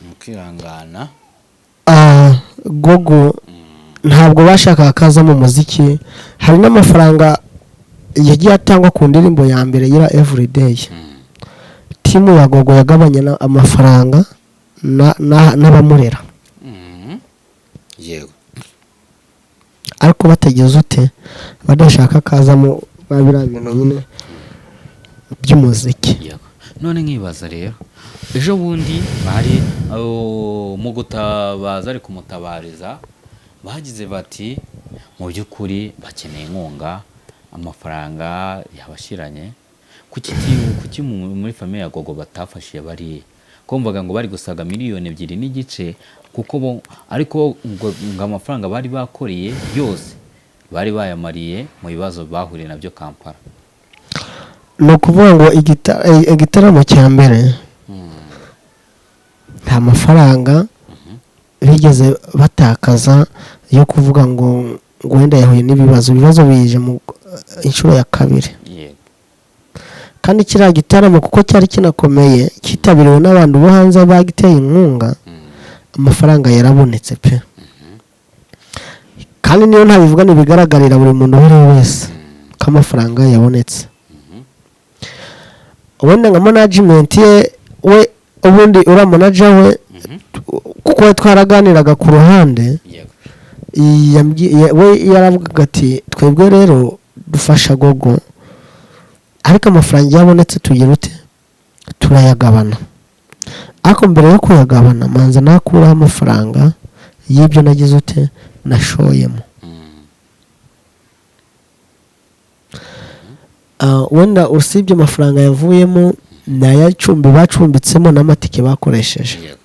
ni ukwihangana. Ah, Gogo ntabwo bashakaga ko aza mu muziki. Hari n'amafaranga yagiye atangwa ku ndirimbo ya mbere yira Everyday. Team ya Gogo yagabanye amafaranga n'abamurera, ariko batageze ute, badashaka kazamo ba biriya bintu nyine by'umuziki. Yego. None nkibaza rero, ejo bundi bari mu gutabaza, ari kumutabariza, bagize bati mu by'ukuri bakeneye inkunga, amafaranga yabashiranye. Kuki muri famille ya Gogo batafashije bariya? Kumvaga ngo bari gusaga 2.5 miliyoni, kuko bo ariko ngo amafaranga bari bakoreye yose bari bayamariye mu bibazo bahuriye nabyo Kampala. Ni ukuvuga ngo igitaramo cya mbere nta mafaranga bigeze batakaza yo kuvuga ngo wenda yahuye n'ibibazo. Ibibazo bije mu inshuro ya kabiri. Kandi kiriya gitaramo, kuko cyari kinakomeye, cyitabiriwe n'abantu bo hanze bagiteye inkunga, amafaranga yarabonetse pe. Kandi niyo ntabivuga, ntibigaragarira buri muntu uwo ari we wese ko amafaranga yabonetse? Wenda nka management ye, we ubundi uriya manager we, kuko we twaraganiraga ku ruhande, we yaravugaga ati twebwe rero dufasha Gogo, ariko amafaranga iyo abonetse tugira ute? Turayagabana. Ariko mbere yo kuyagabana manza nakuraho amafaranga y'ibyo nagize ute, nashoyemo. Ah, wenda usibye amafaranga yavuyemo ni ay'icumbi bacumbitsemo n'amatike bakoresheje,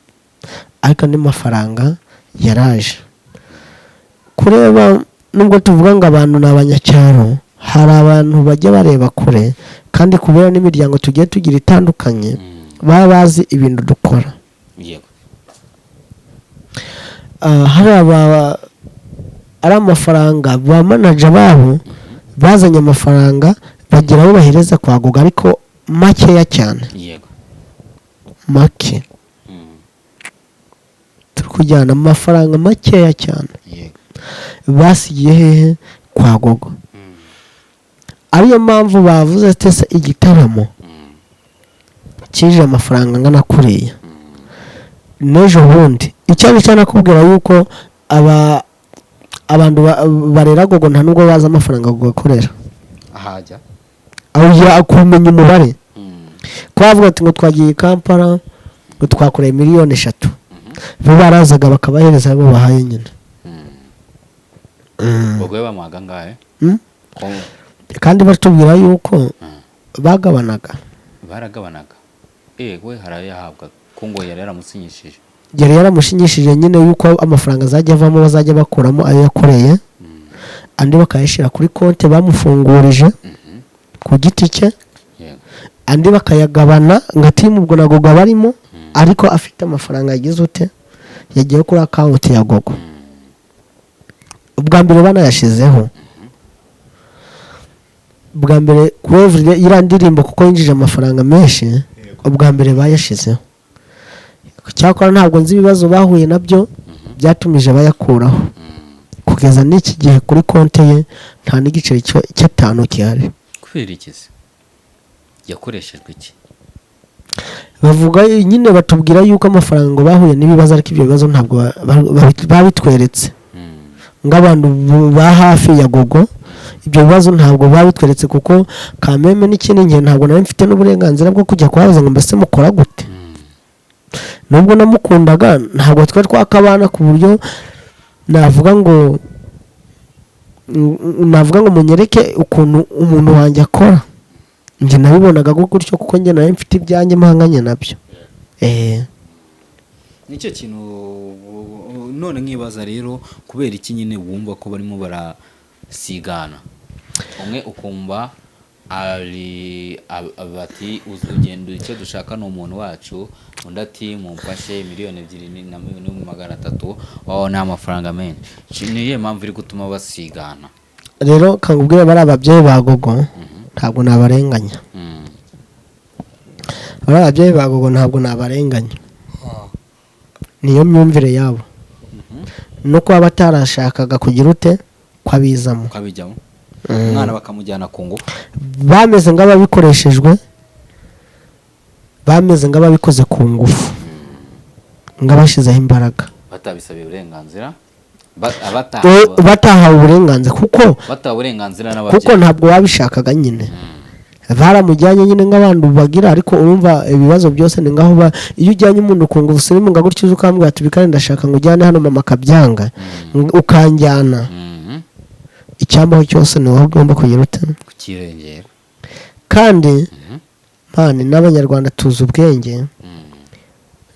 ariko andi mafaranga yaraje. Kureba, nubwo tuvuga ngo abantu ni abanyacyaro, hari abantu bajya bareba kure, kandi kubera n'imiryango tugiye tugira itandukanye, baba bazi ibintu dukora. Ah, hari aba ari amafaranga ba manager babo bazanye, amafaranga bagira abo bahereza kwa Gogo, ariko makeya cyane. Make turi kujyana amafaranga makeya cyane. Basigiye hehe? Kwa Gogo. Ariyo mpamvu bavuze tese igitaramo kije amafaranga angana kuriya n'ejo bundi. Icyo ari cyo nakubwira yuko aba abantu barera Gogo nta nubwo bazi amafaranga Gogo akorera. Ahajya. Aho kumenya umubare ko bavuga ati ngo twagiye i Kampala, ngo twakoreye 3 miliyoni, bo barazaga bakabahereza abo bahaye nyine. Ubwo bamuhaga angahe? Mm? Ko- Kandi batubwira yuko bagabanaga. Baragabanaga, we hari ayo yahabwaga ko ngo yari yaramusinyishije. Yari yaramushinyishije nyine yuko amafaranga azajya avamo bazajya bakuramo ayo yakoreye, andi bakayashyira kuri konti bamufungurije ku giti cye, andi bakayagabana nka team. Ubwo na Gogo barimo, ariko afite amafaranga yagize ute, yagiye kuri account ya Gogo. Ubwa mbere banayashizeho bwa mbere kuri Everyday iriya ndirimbo, kuko yinjije amafaranga menshi, ubwa mbere bayashizeho. Cyakora ntabwo nzi ibibazo bahuye nabyo byatumije bayakuraho. Kugeza n'iki gihe kuri konti ye nta n'igiceri cy'atanu gihari. Kubera iki se? Yakoreshejwe iki? Bavuga nyine, batubwira yuko amafaranga ngo bahuye n'ibibazo, ariko ibyo bibazo ntabwo babitweretse nk'abantu ba hafi ya Gogo. Ibyo bibazo ntabwo babitweretse, kuko kameme n'ikindi gihe ntabwo nari mfite n'uburenganzira bwo kujya kubabaza ngo mbese mukora gute. Nubwo namukundaga, ntabwo twari twakabana ku buryo navuga ngo munyereke ukuntu umuntu wanjye akora. Njye nabibonaga gutyo, kuko njye nari mfite ibyanjye mpanganye nabyo. Nicyo kintu none nkibaza rero, kubera iki nyine wumva ko barimo barasigana? Umwe ukumva ari bati ugenda, icyo dushaka ni umuntu wacu. Undi ati mumfashe 2 miliyoni na 3 miliyoni, wawe ni amafaranga menshi. Ni iyihe mpamvu iri gutuma basigana? Rero kangubwire, bari ababyeyi ba Gogo ntabwo nabarenganya. Bari ababyeyi ba Gogo ntabwo nabarenganya, niyo myumvire yabo no kuba batarashakaga kugira ute ko abizamo. Ukabijyamo, umwana bakamujyana ku ngufu. Bameze nk'ababikoreshejwe, bameze nk'ababikoze ku ngufu, nk'abashyizeho imbaraga. Batabisabiye uburenganzira. Batahawe uburenganzira kuko batahawe uburenganzira kuko n'ababyeyi. Ntabwo babishakaga nyine, baramujyanye nyine nk'abantu bagira. Ariko urumva ibibazo byose ni ngaho iyo ujyanye umuntu ku ngufu, usirimu nga gutyo, uza ukambwira ati bikare ndashaka ngo ujyane hano, mama akabyanga, ukanjyana, icyambaho cyose ni wowe ugomba kugira ute? Kukirengera. Kandi man, n'Abanyarwanda tuzi ubwenge,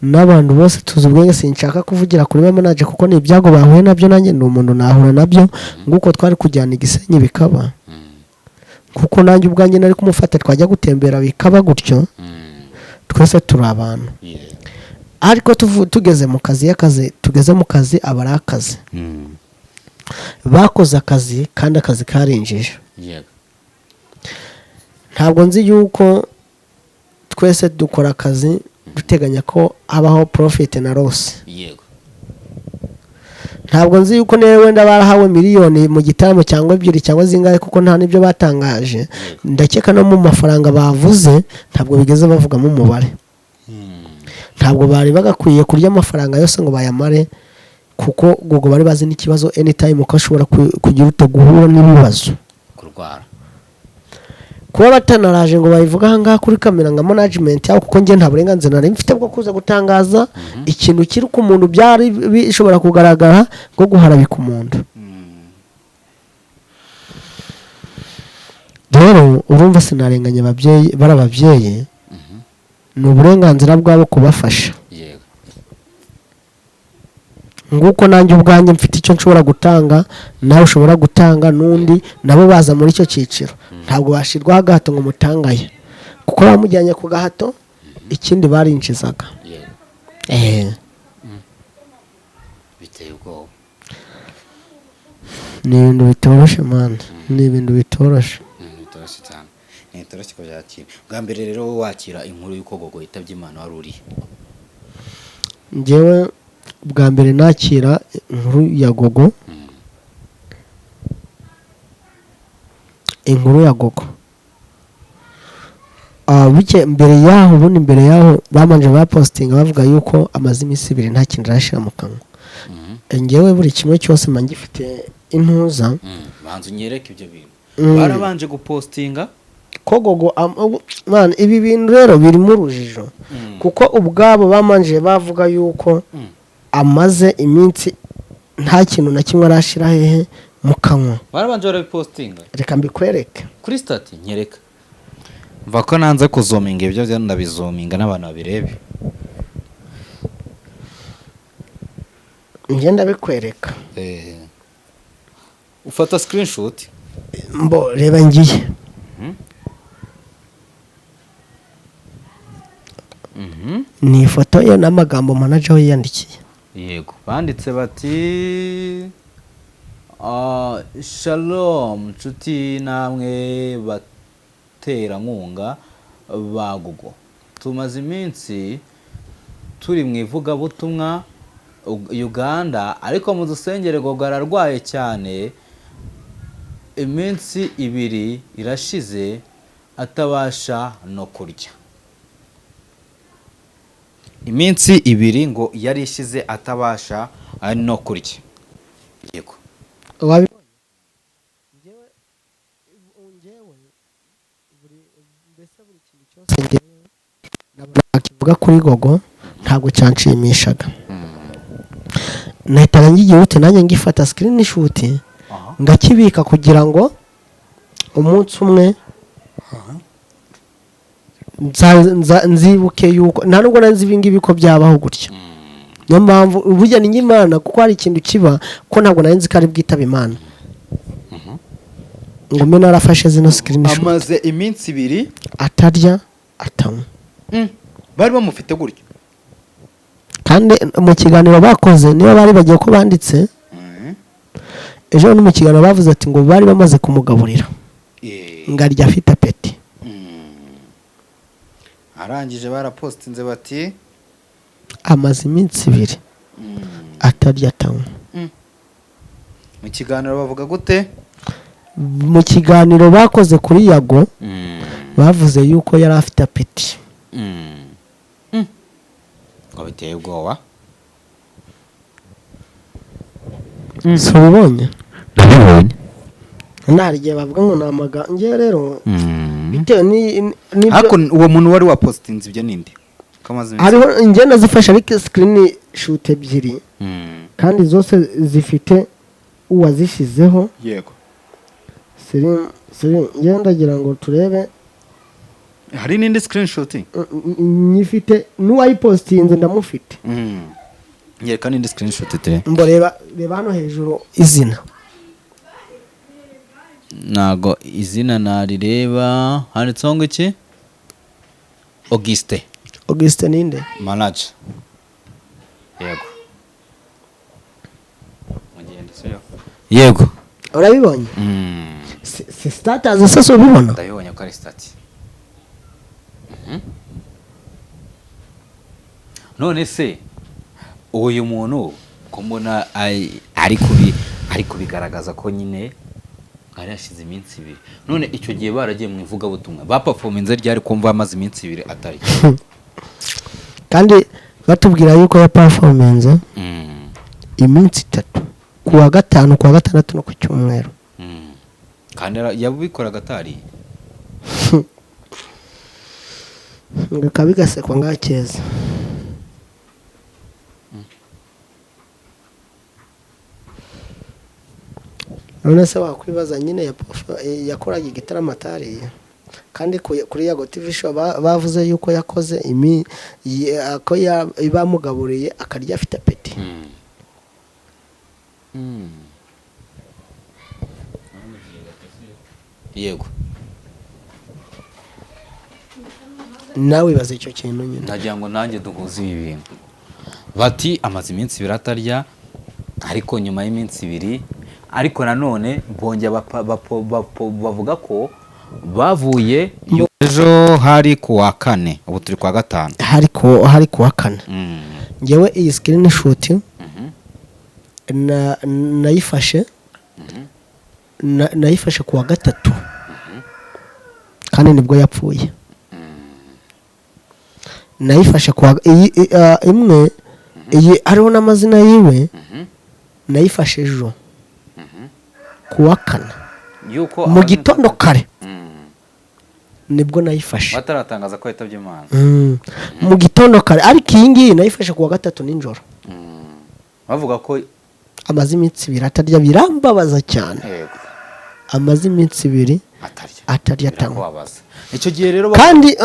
n'abantu bose tuzi ubwenge. Sinshaka kuvugira kuri ba manager kuko ni ibyago bahuye nabyo, nanjye ndi umuntu nahura nabyo. Nguko twari kujyana igisenyi bikaba, kuko nanjye ubwanjye nari kumufata twajya gutembera bikaba gutyo. Twese turi abantu, ariko tugeze mu kazi, iyo akazi tugeze mu kazi aba ari akazi. Bakoze akazi kandi akazi karinjije. Ntabwo nzi yuko twese dukora akazi duteganya ko habaho profit na loss. Ntabwo nzi yuko niba wenda barahawe miliyoni mu gitaramo cyangwa ebyiri cyangwa zingahe, kuko nta n'ibyo batangaje. Ndakeka no mu mafaranga bavuze ntabwo bigeze bavugamo umubare. Ntabwo bari bagakwiye kurya amafaranga yose ngo bayamare, kuko Gogo bari bazi n'ikibazo anytime ko ashobora kugira ute, guhura n'ibibazo, kurwara. Kuba batanaraje ngo babivuge aha ngaha kuri kamera nka management yabo, kuko njye nta burenganzira nari mfite bwo kuza gutangaza ikintu kiri ku muntu byari bishobora kugaragara nko guharabika umuntu. Rero urumva sinarenganya ababyeyi, bari ababyeyi, ni uburenganzira bwabo kubafasha. Nguko nanjye ubwanjye mfite icyo nshobora gutanga, nawe ushobora gutanga, n'undi nabo baza muri icyo cyiciro. Ntabwo bashyirwaho agahato ngo mutangaye, kuko bamujyanye ku gahato, ikindi barinjizaga. Biteye ubwoba. Ni ibintu bitoroshe man, ni ibintu bitoroshe. Bitoroshye cyane. Ntitoroshye kubyakira. Bwa mbere rero wowe wakira inkuru y'uko Gogo yitabye Imana wari urihe? Njyewe bwa mbere nakira inkuru ya Gogo, inkuru ya Gogo. Buke mbere yaho, ubundi mbere yaho babanje bapositinga bavuga yuko amaze iminsi 2 nta kintu arashyira mu kanwa. Njyewe buri kimwe cyose mba ngifite intuza. Banza unyereke ibyo bintu. Barabanje gupostinga ko Gogo man, ibi bintu rero birimo urujijo, kuko ubwabo bamanje bavuga yuko amaze iminsi nta kintu na kimwe arashyira hehe mu kanwa. Barabanje barabipostinga. Reka mbikwereke kuri stati, nyereka. Mva ko nanze kuzominga ibyo byo, ndabizominga n'abantu babirebe. Njye ndabikwereka. Ufata screenshot. Mbo reba ngiye. Ni ifoto ye n'amagambo manager we yiyandikiye. Yego, banditse bati shalom nshuti namwe baterankunga ba Gogo, tumaze iminsi turi mu ivugabutumwa Uganda, ariko mu dusengere Gogo ararwaye cyane, iminsi 2 irashize atabasha no kurya. Iminsi 2 ngo yari ishize atabasha no kurya. Yego. Kivuga kuri Gogo ntabwo cyanshimishaga. Nahitaga ngiye ute nanjye ngifata screenshot ngakibika kugira ngo umunsi umwe nzibuke yuko nta nubwo nzi ibi ngibi ko byabaho gutya. Niyo mpamvu burya ni Imana, kuko hari ikintu kiba ko ntabwo nari nzi ko ari bwitaba Imana. Ngo mbe narafashe zino screenshot. Amaze iminsi 2 atarya atanywa. Bari bamufite gutyo. Kandi mu kiganiro bakoze niba bari bagiye ko banditse ejo no mu kiganiro bavuze ati ngo bari bamaze kumugaburira ngarya afite apeti. Arangije barapostinze bati amaze iminsi 2 atarya atanywa. Mu kiganiro bavuga gute? Mu kiganiro bakoze kuri Yago bavuze yuko yari afite apeti. Ngo biteye ubwoba. Si ubibonye? Ndabibonye. Nta gihe bavuga ngo ni amagambo. Njye rero bitewe n'ibyo Ariko uwo muntu wari wapostinze ibyo ninde? Hariho njye nazifashe ariko screenshot 2 kandi zose zifite uwazishyizeho. Yego. Njye ndagira ngo turebe. Hari n'indi screenshot? Nyifite n'uwayipostinze ndamufite. Nyereka n'indi screenshot tere. Mbo reba hano hejuru izina. Ntago izina narireba, handitseho ngo iki? Auguste. Auguste ninde? Manager. Yego. Mugende siyo. Yego. Urabibonye? Si status se ubibona? Ndabibonye ko ari stati. None se uyu muntu ko mbona ari kubigaragaza ko nyine ari yashize iminsi 2. None icyo gihe baragiye mu ivugabutumwa baperforminze ryari kumva amaze iminsi 2 atari. Kandi batubwira yuko ya performinze iminsi 3 kuwa 5 kuwa 6 no ku cyumweru. Kandi yabikoraga atari. Ngo bigasekwa ngakeza. None se wakwibaza nyine yakoraga igitaramo atariye. Kandi kuri Yago TV show bavuze yuko yakoze ko bamugaburiye akarya afite apeti. Yego. Nawe ibaze icyo kintu nyine. Ndagira ngo nanjye duhuze ibi bintu. Bati amaze iminsi 2 atarya, ariko nyuma y'iminsi 2 ariko nanone bongera bavuga ko Bavuye ejo hari ku wa kane, ubu turi ku wa gatanu. Hari ku wa kane. Ngewe iyi screenshot nayifashe nayifashe ku wa gatatu, kandi nibwo yapfuye. Nayifashe ku wa iyi imwe iyi hariho n'amazina yiwe. Nayifashe ejo ku wa kane yuko mu gitondo kare, nibwo nayifashe. Bataratangaza ko yitabye Imana. Mu gitondo kare, ariko iyi ngiyi nayifashe ku wa gatatu nijoro. Bavuga ko amaze iminsi 2 atarya, birambabaza cyane. Amaze iminsi 2 atarya. Atarya, atanywa. Birakubabaza icyo gihe rero Kandi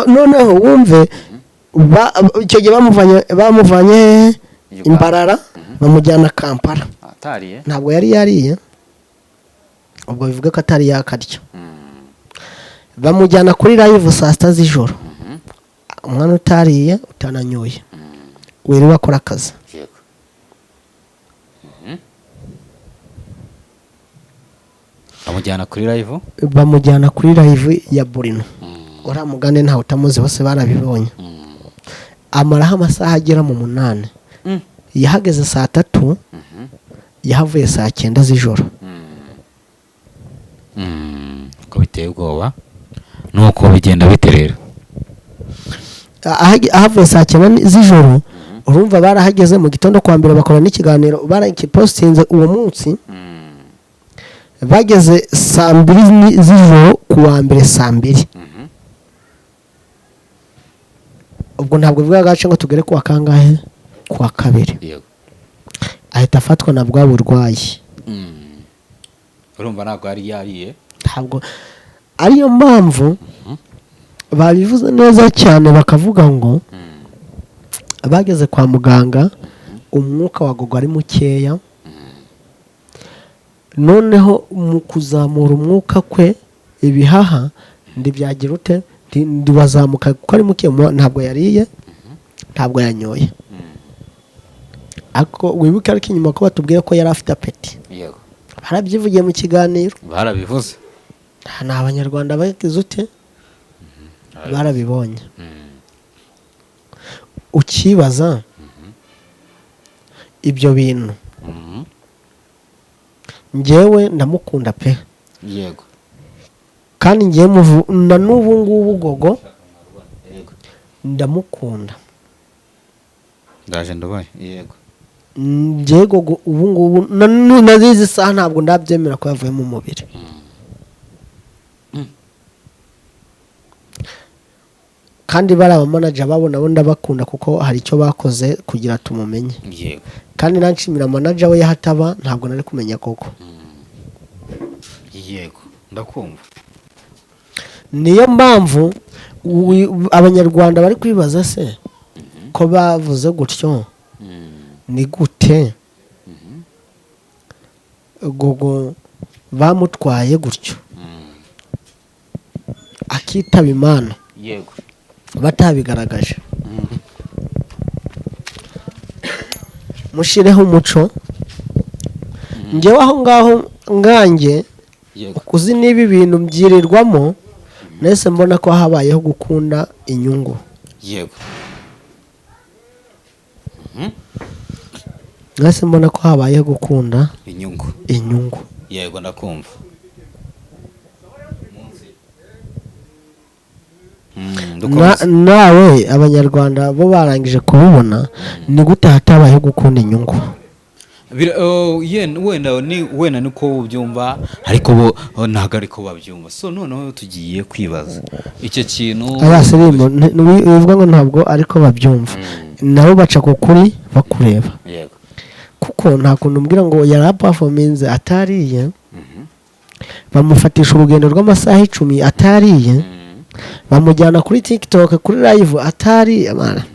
noneho wumve, icyo gihe bamuvanye Uganda. Imbarara, bamujyana Kampala. Atariye. Ntabwo yari yariye, ubwo bivuga ko atari yakarya. Bamujyana kuri live saa 6 z'ijoro, umwana utariye, utananyoye, wiriwe akora akazi. Yego. Bamujyana kuri live. Bamujyana kuri live ya Burino, uriya mugande ntawe utamuzi, bose barabibonye. Amaraho amasaha agera mu 8. Yahageze saa 3, yahavuye saa 9 z'ijoro. Ko biteye ubwoba, nuko bigenda bite rero? Ahavuye saa 9 z'ijoro. Urumva barahageze mu gitondo kwa mbere, bakora n'ikiganiro, barakipostinze uwo munsi. Bageze saa 2 z'ijoro ku wa mbere saa 2. Ubwo ntabwo bivuga agace ngo tugere ku wa kangahe, ku wa kabiri. Ahita afatwa na bwa burwayi. Urumva ntabwo yari yariye. Ntabwo ariyo mpamvu babivuze neza cyane, bakavuga ngo bageze kwa muganga umwuka wa Gogo ari mukeya. Noneho mu kuzamura umwuka kwe, ibihaha ntibyagira ute, ntiwazamuka kuko ari muke, ntabwo yariye, ntabwo yanyoye. Ariko wibuke, ariko inyuma ko batubwiye ko yari afite appétit. Barabyivugiye mu kiganiro. Barabivuze. Ni Abanyarwanda bagize ute, barabibonye. Ukibaza ibyo bintu. Njyewe ndamukunda pe. Kandi ngewe na n'ubu ngubu Gogo ndamukunda. Ndaje ndubaye, yego. Njyewe Gogo ubu ngubu na n'izi saha ntabwo ndabyemera ko yavuye mu mubiri. Kandi bari abamanager babo nabo ndabakunda, kuko hari icyo bakoze kugira tumumenye. Kandi nanshimira manager we, yahataba ntabwo nari kumenya koko. Yego, ndakumva. Niyo mpamvu Abanyarwanda bari kwibaza se ko bavuze gutyo, ni gute Gogo bamutwaye gutyo akitaba Imana batabigaragaje? Mushireho umuco. Njyewe aho ngaho nganjye kuzi niba ibintu byirirwamo, nahise mbona ko habayeho gukunda inyungu. Nahise mbona ko habayeho gukunda inyungu. Inyungu. Yego, ndakumva. Dukomeze. Nawe Abanyarwanda bo barangije kubibona, ni gute hatabayeho gukunda inyungu? Oh, wenda niko ubyumva, ariko bo, oh, ntabwo ariko babyumva. So noneho tugiye kwibaza icyo kintu. Aya sirimu wivuga ngo ntabwo ariko babyumva, nabo baca ku kuri bakureba. Kuko nta kuntu umbwira ngo yari aperforminze atariye, bamufatisha urugendo rw'amasaha 10 atariye, bamujyana kuri TikTok kuri live atariye. Mana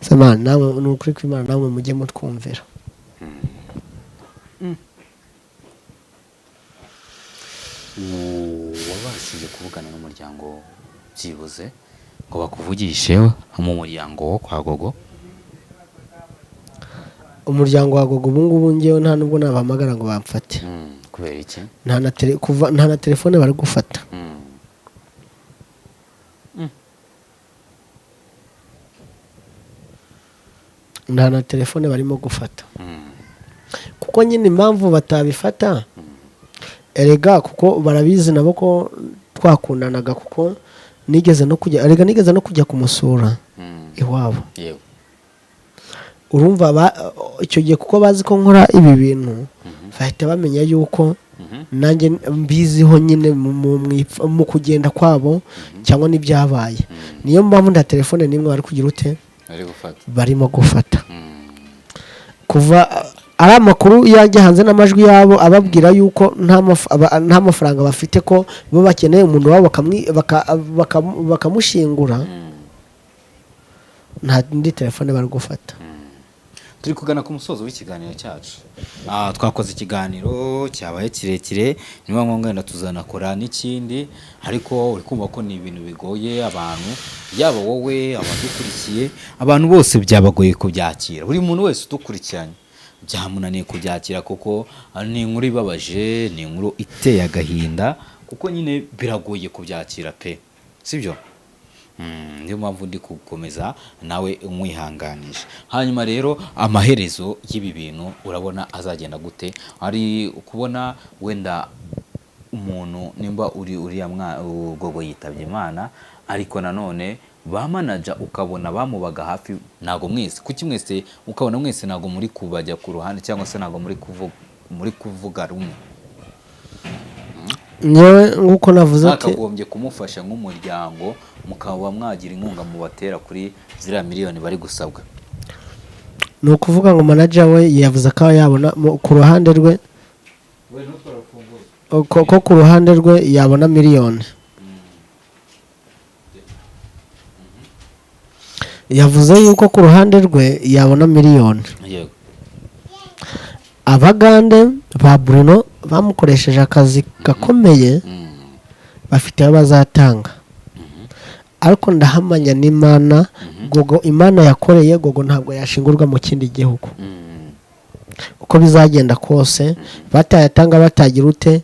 Samana, namwe ni ukuri kw'Imana, namwe mujye mutwumvira. Wabashije kuvugana n'umuryango byibuze ngo bakuvugishe mu muryango wo kwa Gogo? Umuryango wa Gogo ubu ngubu ngewe nta nubwo nabahamagara ngo bamfate. Kubera iki? Nta na kuva nta na telefone bari gufata. Nta na telefone barimo gufata, kuko nyine impamvu batabifata erega kuko barabizi nabo ko twakundanaga, kuko nigeze no kujya, erega nigeze no kujya kumusura iwabo. Urumva icyo gihe kuko bazi ko nkora ibi bintu, bahita bamenya yuko nanjye mbiziho nyine mu kugenda kwabo cyangwa n'ibyabaye. Niyo mpamvu nta telefone n'imwe bari kugira ute, bari gufata. Barimo gufata kuva ari amakuru yajya hanze n'amajwi yabo ababwira yuko nta mafaranga bafite, ko bo bakeneye umuntu wabo bakamushyingura. Nta indi telefone bari gufata. Turi kugana ku musozo w'ikiganiro cyacu. Twakoze ikiganiro cyabaye kirekire, niba ngombwa wenda tuzanakora n'ikindi, ariko uri kumva ko ni ibintu bigoye abantu, yaba wowe, abadukurikiye, abantu bose byabagoye kubyakira. Buri muntu wese udukurikiranye byamunaniye kubyakira, kuko ni inkuru ibabaje, ni inkuru iteye agahinda, kuko nyine biragoye kubyakira pe, sibyo? Niyo mpamvu ndi gukomeza nawe umwihanganisha. Hanyuma rero amaherezo y'ibi bintu urabona azagenda gute? Ari kubona wenda umuntu nimba uri uriya Gogo yitabye Imana, ariko nanone ba manager ukabona bamubaga hafi, ntago mwese, kuki mwese ukabona mwese ntago muri kubajya ku ruhande, cyangwa se ntago muri kuvuga rumwe? Nyewe nk'uko navuze ati Mwakagombye kumufasha nk'umuryango, mukaba mwagira inkunga mubatera kuri ziriya miliyoni bari gusabwa. Ni ukuvuga ngo manager we yavuze ko yabona ku ruhande rwe, ko ku ruhande rwe yabona miliyoni. Yavuze yuko ku ruhande rwe yabona miliyoni. Abagande ba Bruno bamukoresheje akazi gakomeye, bafite ayo bazatanga, ariko ndahamanya n'Imana, Gogo Imana yakoreye Gogo ntabwo yashingurwa mu kindi gihugu. Uko bizagenda kose, batayatanga batagira ute,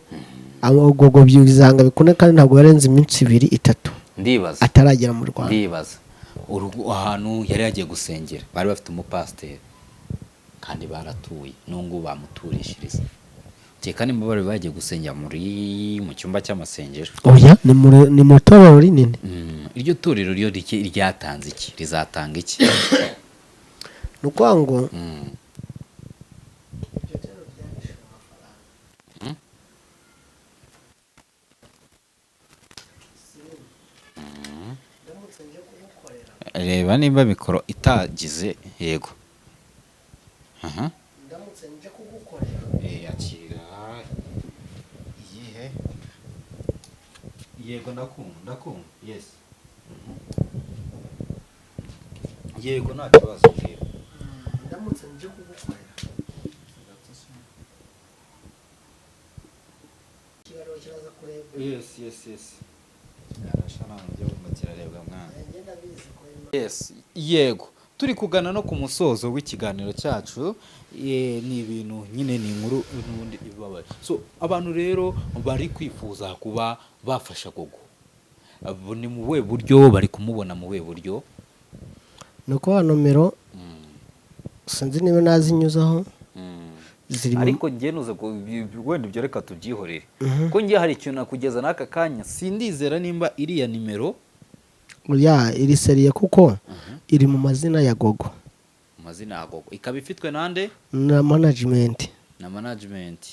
abo Gogo bizanga bikune, kandi ntabwo yarenze iminsi 2 3 Ndibaza ataragera mu Rwanda. Ndibaza urugo ahantu yari yagiye gusengera bari bafite umupasiteri, kandi baratuye n'ubwo bamuturishiriza, kereka nimba bari bagiye gusengera mu cyumba cy'amasengero. Oya, ni mu itorero rinini. Iryo torero ryo ryatanze iki, rizatanga iki? Ni ukuvuga ngo Reba nimba mikoro itagize. Yego. Aha. Ndamutse nje kugukorera. Akira iyihe? Yego, ndakumva, ndakumva. Yes. Yego, nta kibazo, mbwira. Ndamutse nje kugukorera ikiganiro kiraza kureba. Yes. Arasha nta mujya wumva kirarebwa mwana. Ngenda bizi ko Imana- Yes, yego. Turi kugana no ku musozo w'ikiganiro cyacu. Ni ibintu nyine, ni inkuru n'ubundi ibabaje. So abantu rero bari kwifuza kuba bafasha Gogo. Abo ni mu buhe buryo bari kumubona, mu buhe buryo? Ni uko wa nomero sinzi niba nazinyuzaho ziri Ariko njye nuza wenda ibyo reka tubyihorere. Ko njye hari ikintu nakugeza n'aka kanya sindizera nimba iriya nimero Ya, iri seriye kuko iri mu mazina ya Gogo. Mu mazina ya Gogo, ikaba ifitwe nande? Na management. Na management.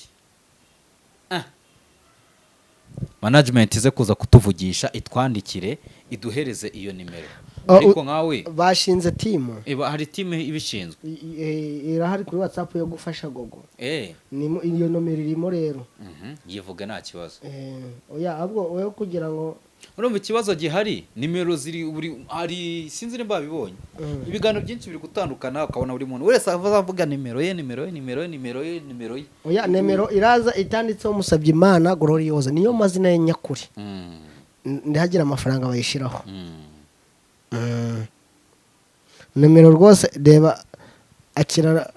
Management ize kuza kutuvugisha, itwandikire, iduhereze iyo nimero. Ariko nkawe Bashinze timu. Eba, hari team ibishinzwe. Irahari kuri WhatsApp yo gufasha Gogo. Iyo nomero irimo rero. Yivuge nta kibazo. Oya, ahubwo wowe kugira ngo Urumva ikibazo gihari, nimero ziri buri hari, sinzi nimba babibonye. Ibiganiro byinshi biri gutandukana, ukabona buri muntu wese avuga nimero ye, nimero ye, nimero ye, nimero ye, nimero ye. Oya, nimero iraza itanditseho Musabye Imana Gloriose, niyo mazina ye nyakuri. Ndihagira amafaranga bayishiraho. Nimero rwose reba, akira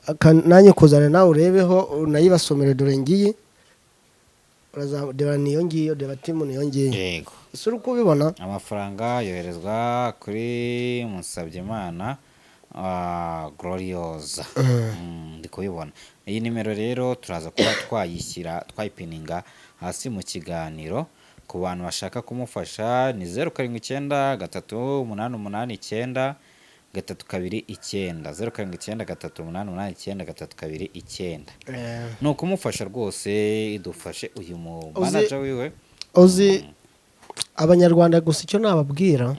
nanjye kuzana nawe urebeho unayibasomere. Dore ngiyi, urazareba niyo ngiyo, reba timu niyo ngiyo. Yego. Ese uri kubibona? Amafaranga yoherezwa kuri Musabyimana Gloriosa. Ndi kubibona iyi nimero rero, turaza kuba twayishyira, twayipininga hasi mu kiganiro ku bantu bashaka kumufasha. Ni 0793889329, 0793889329. Ni ukumufasha rwose, idufashe uyu mu manager wiwe. Uzi Abanyarwanda gusa icyo nababwira,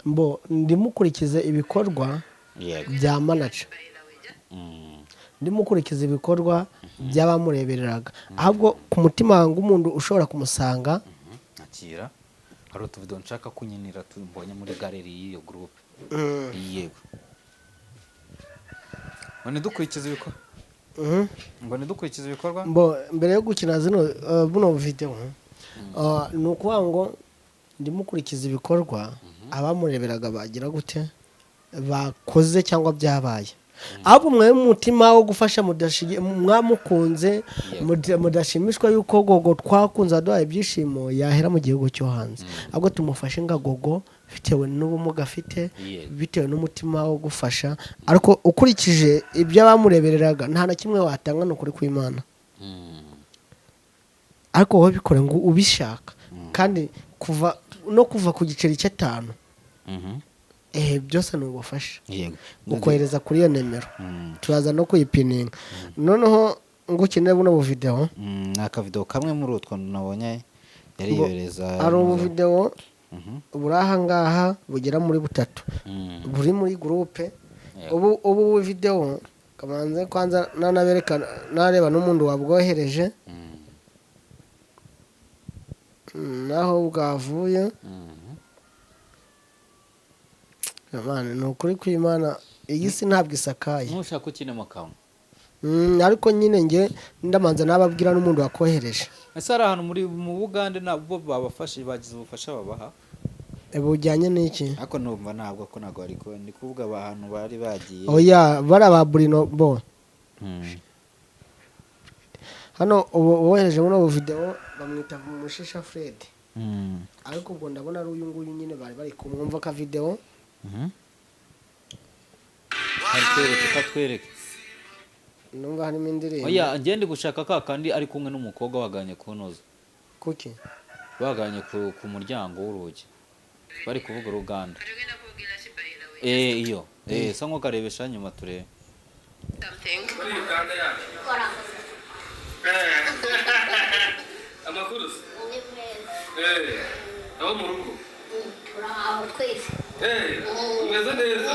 mbo ndimukurikize ibikorwa bya manager, ndimukurikiza ibikorwa by'abamurebereraga, ahubwo ku mutima w'umuntu ushobora kumusanga. Akira, hari utuvido nshaka kunyinira mbonye muri galerie y'iyo groupe. Yego, ngo ntidukurikize ibikorwa, ngo ntidukurikize ibikorwa. Mbo mbere yo gukina zino buno video, ni ukuvuga ngo ndimukurikiza ibikorwa abamureberaga bagira gute, bakoze cyangwa byabaye, ahubwo mwe umutima wo gufasha mwamukunze, mudashimishwa yuko Gogo twakunze aduhaye ibyishimo yahera mu gihugu cyo hanze, ahubwo tumufashe nka Gogo bitewe n'ubumuga afite, bitewe n'umutima wo gufasha. Ariko ukurikije ibyo abamurebereraga, nta na kimwe watanga, ni ukuri kw'Imana. Ariko wowe bikore ngo ubishaka, kandi kuva no kuva ku giceri cy'atanu, byose ni ubufasha. Ukohereza kuri iyo nimero, turaza no kuyipininga. Noneho ngo ukeneye buno buvidewo. Ni akavidewo kamwe muri utwo nabonye yari yohereza. Hari ubuvidewo buri aha ngaha bugera muri butatu buri muri groupe. Ubu videwo kamanze kwanza nanabereka, nareba n'umuntu wabwohereje, naho bwavuye. Imana, ni ukuri kw'Imana, iyi si ntabwo isakaye. Ntushaka ukinemo kamwe? Ariko nyine nge ndamanza nababwira n'umuntu wakohereje. Ese hari ahantu muri mu Bugande nabwo babafashe, bagize ubufasha babaha? Bujyanye n'iki? Ariko numva ntabwo ko ntabwo bari ndi kuvuga abantu bari bagiye. Oya, bari aba Burino bo hano. Ubu wohereje buno video bamwita Mushisha Fred, ariko ubwo ndabona ari uyu nguyu nyine bari bari kumwumva ka video. Katwereke, katwereke. Numva harimo indirimbo. Oya, ngende gushaka ka kandi ari kumwe n'umukobwa baganye kunoza. Kuki? Baganye ku muryango w'urugi bari kuvuga uruganda. Iyo sa nko karebesha nyuma turebe. Uganda yacu. Amakuru se? Abo mu rugo? Turaho twese. Umeze neza?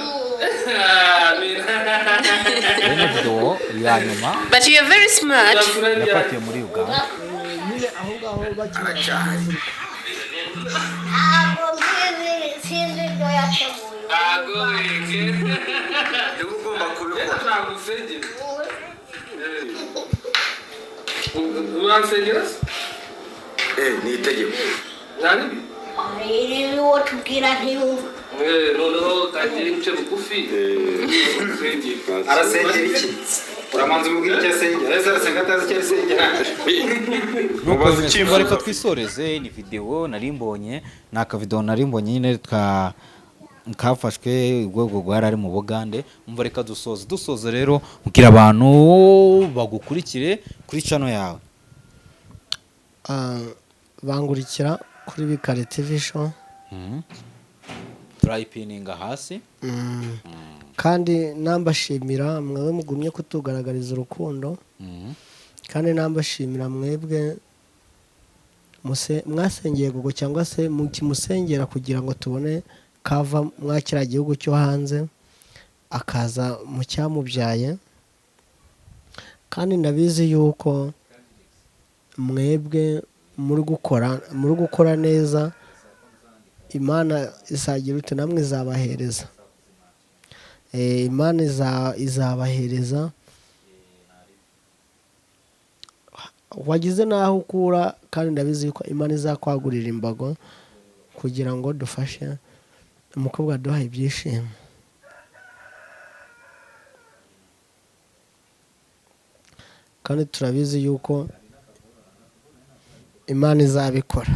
Iyi ni video ya nyuma But you are very smart. yafatiwe muri Uganda. Nyine aho ngaho bakina. Ntabwo mbizi, sinzi ibyo yateguye. Ntago weke. Niba ugomba kubikora. Ntabwo usengera. Uransengera se? Ni itegeko. Nta ribi? Ibi uwo tubwira ntiyumva. Noneho kagira imice bugufi. Usengera. Arasengera iki? Uramanza umubwira icyo asengera. Ese arasenga atazi icyo asengera? Mubaze icyifuzo. Reka twisoreze. Ni video nari mbonye, ni akavidewo nari mbonye nyine ka kafashwe ubwo bwari ari mu Bugande. Umva, reka dusoze. Dusoze rero, mbwira abantu bagukurikire kuri channel yawe. Bangurikira kuri Bikari TV Show. Turayipininga hasi. Kandi nambashimira mwewe mugumye kutugaragariza urukundo, kandi nambashimira mwebwe mwasengeye Gogo cyangwa se mukimusengera kugira ngo tubone kava mwakira gihugu cyo hanze akaza mu cyamubyaye. Kandi ndabizi yuko mwebwe muri gukora neza, Imana izagira ute, namwe izabahereza. Imana izabahereza wagize n'aho ukura, kandi ndabizi yuko Imana izakwagurira imbago kugira ngo dufashe umukobwa aduha ibyishimo. Kandi turabizi yuko Imana izabikora.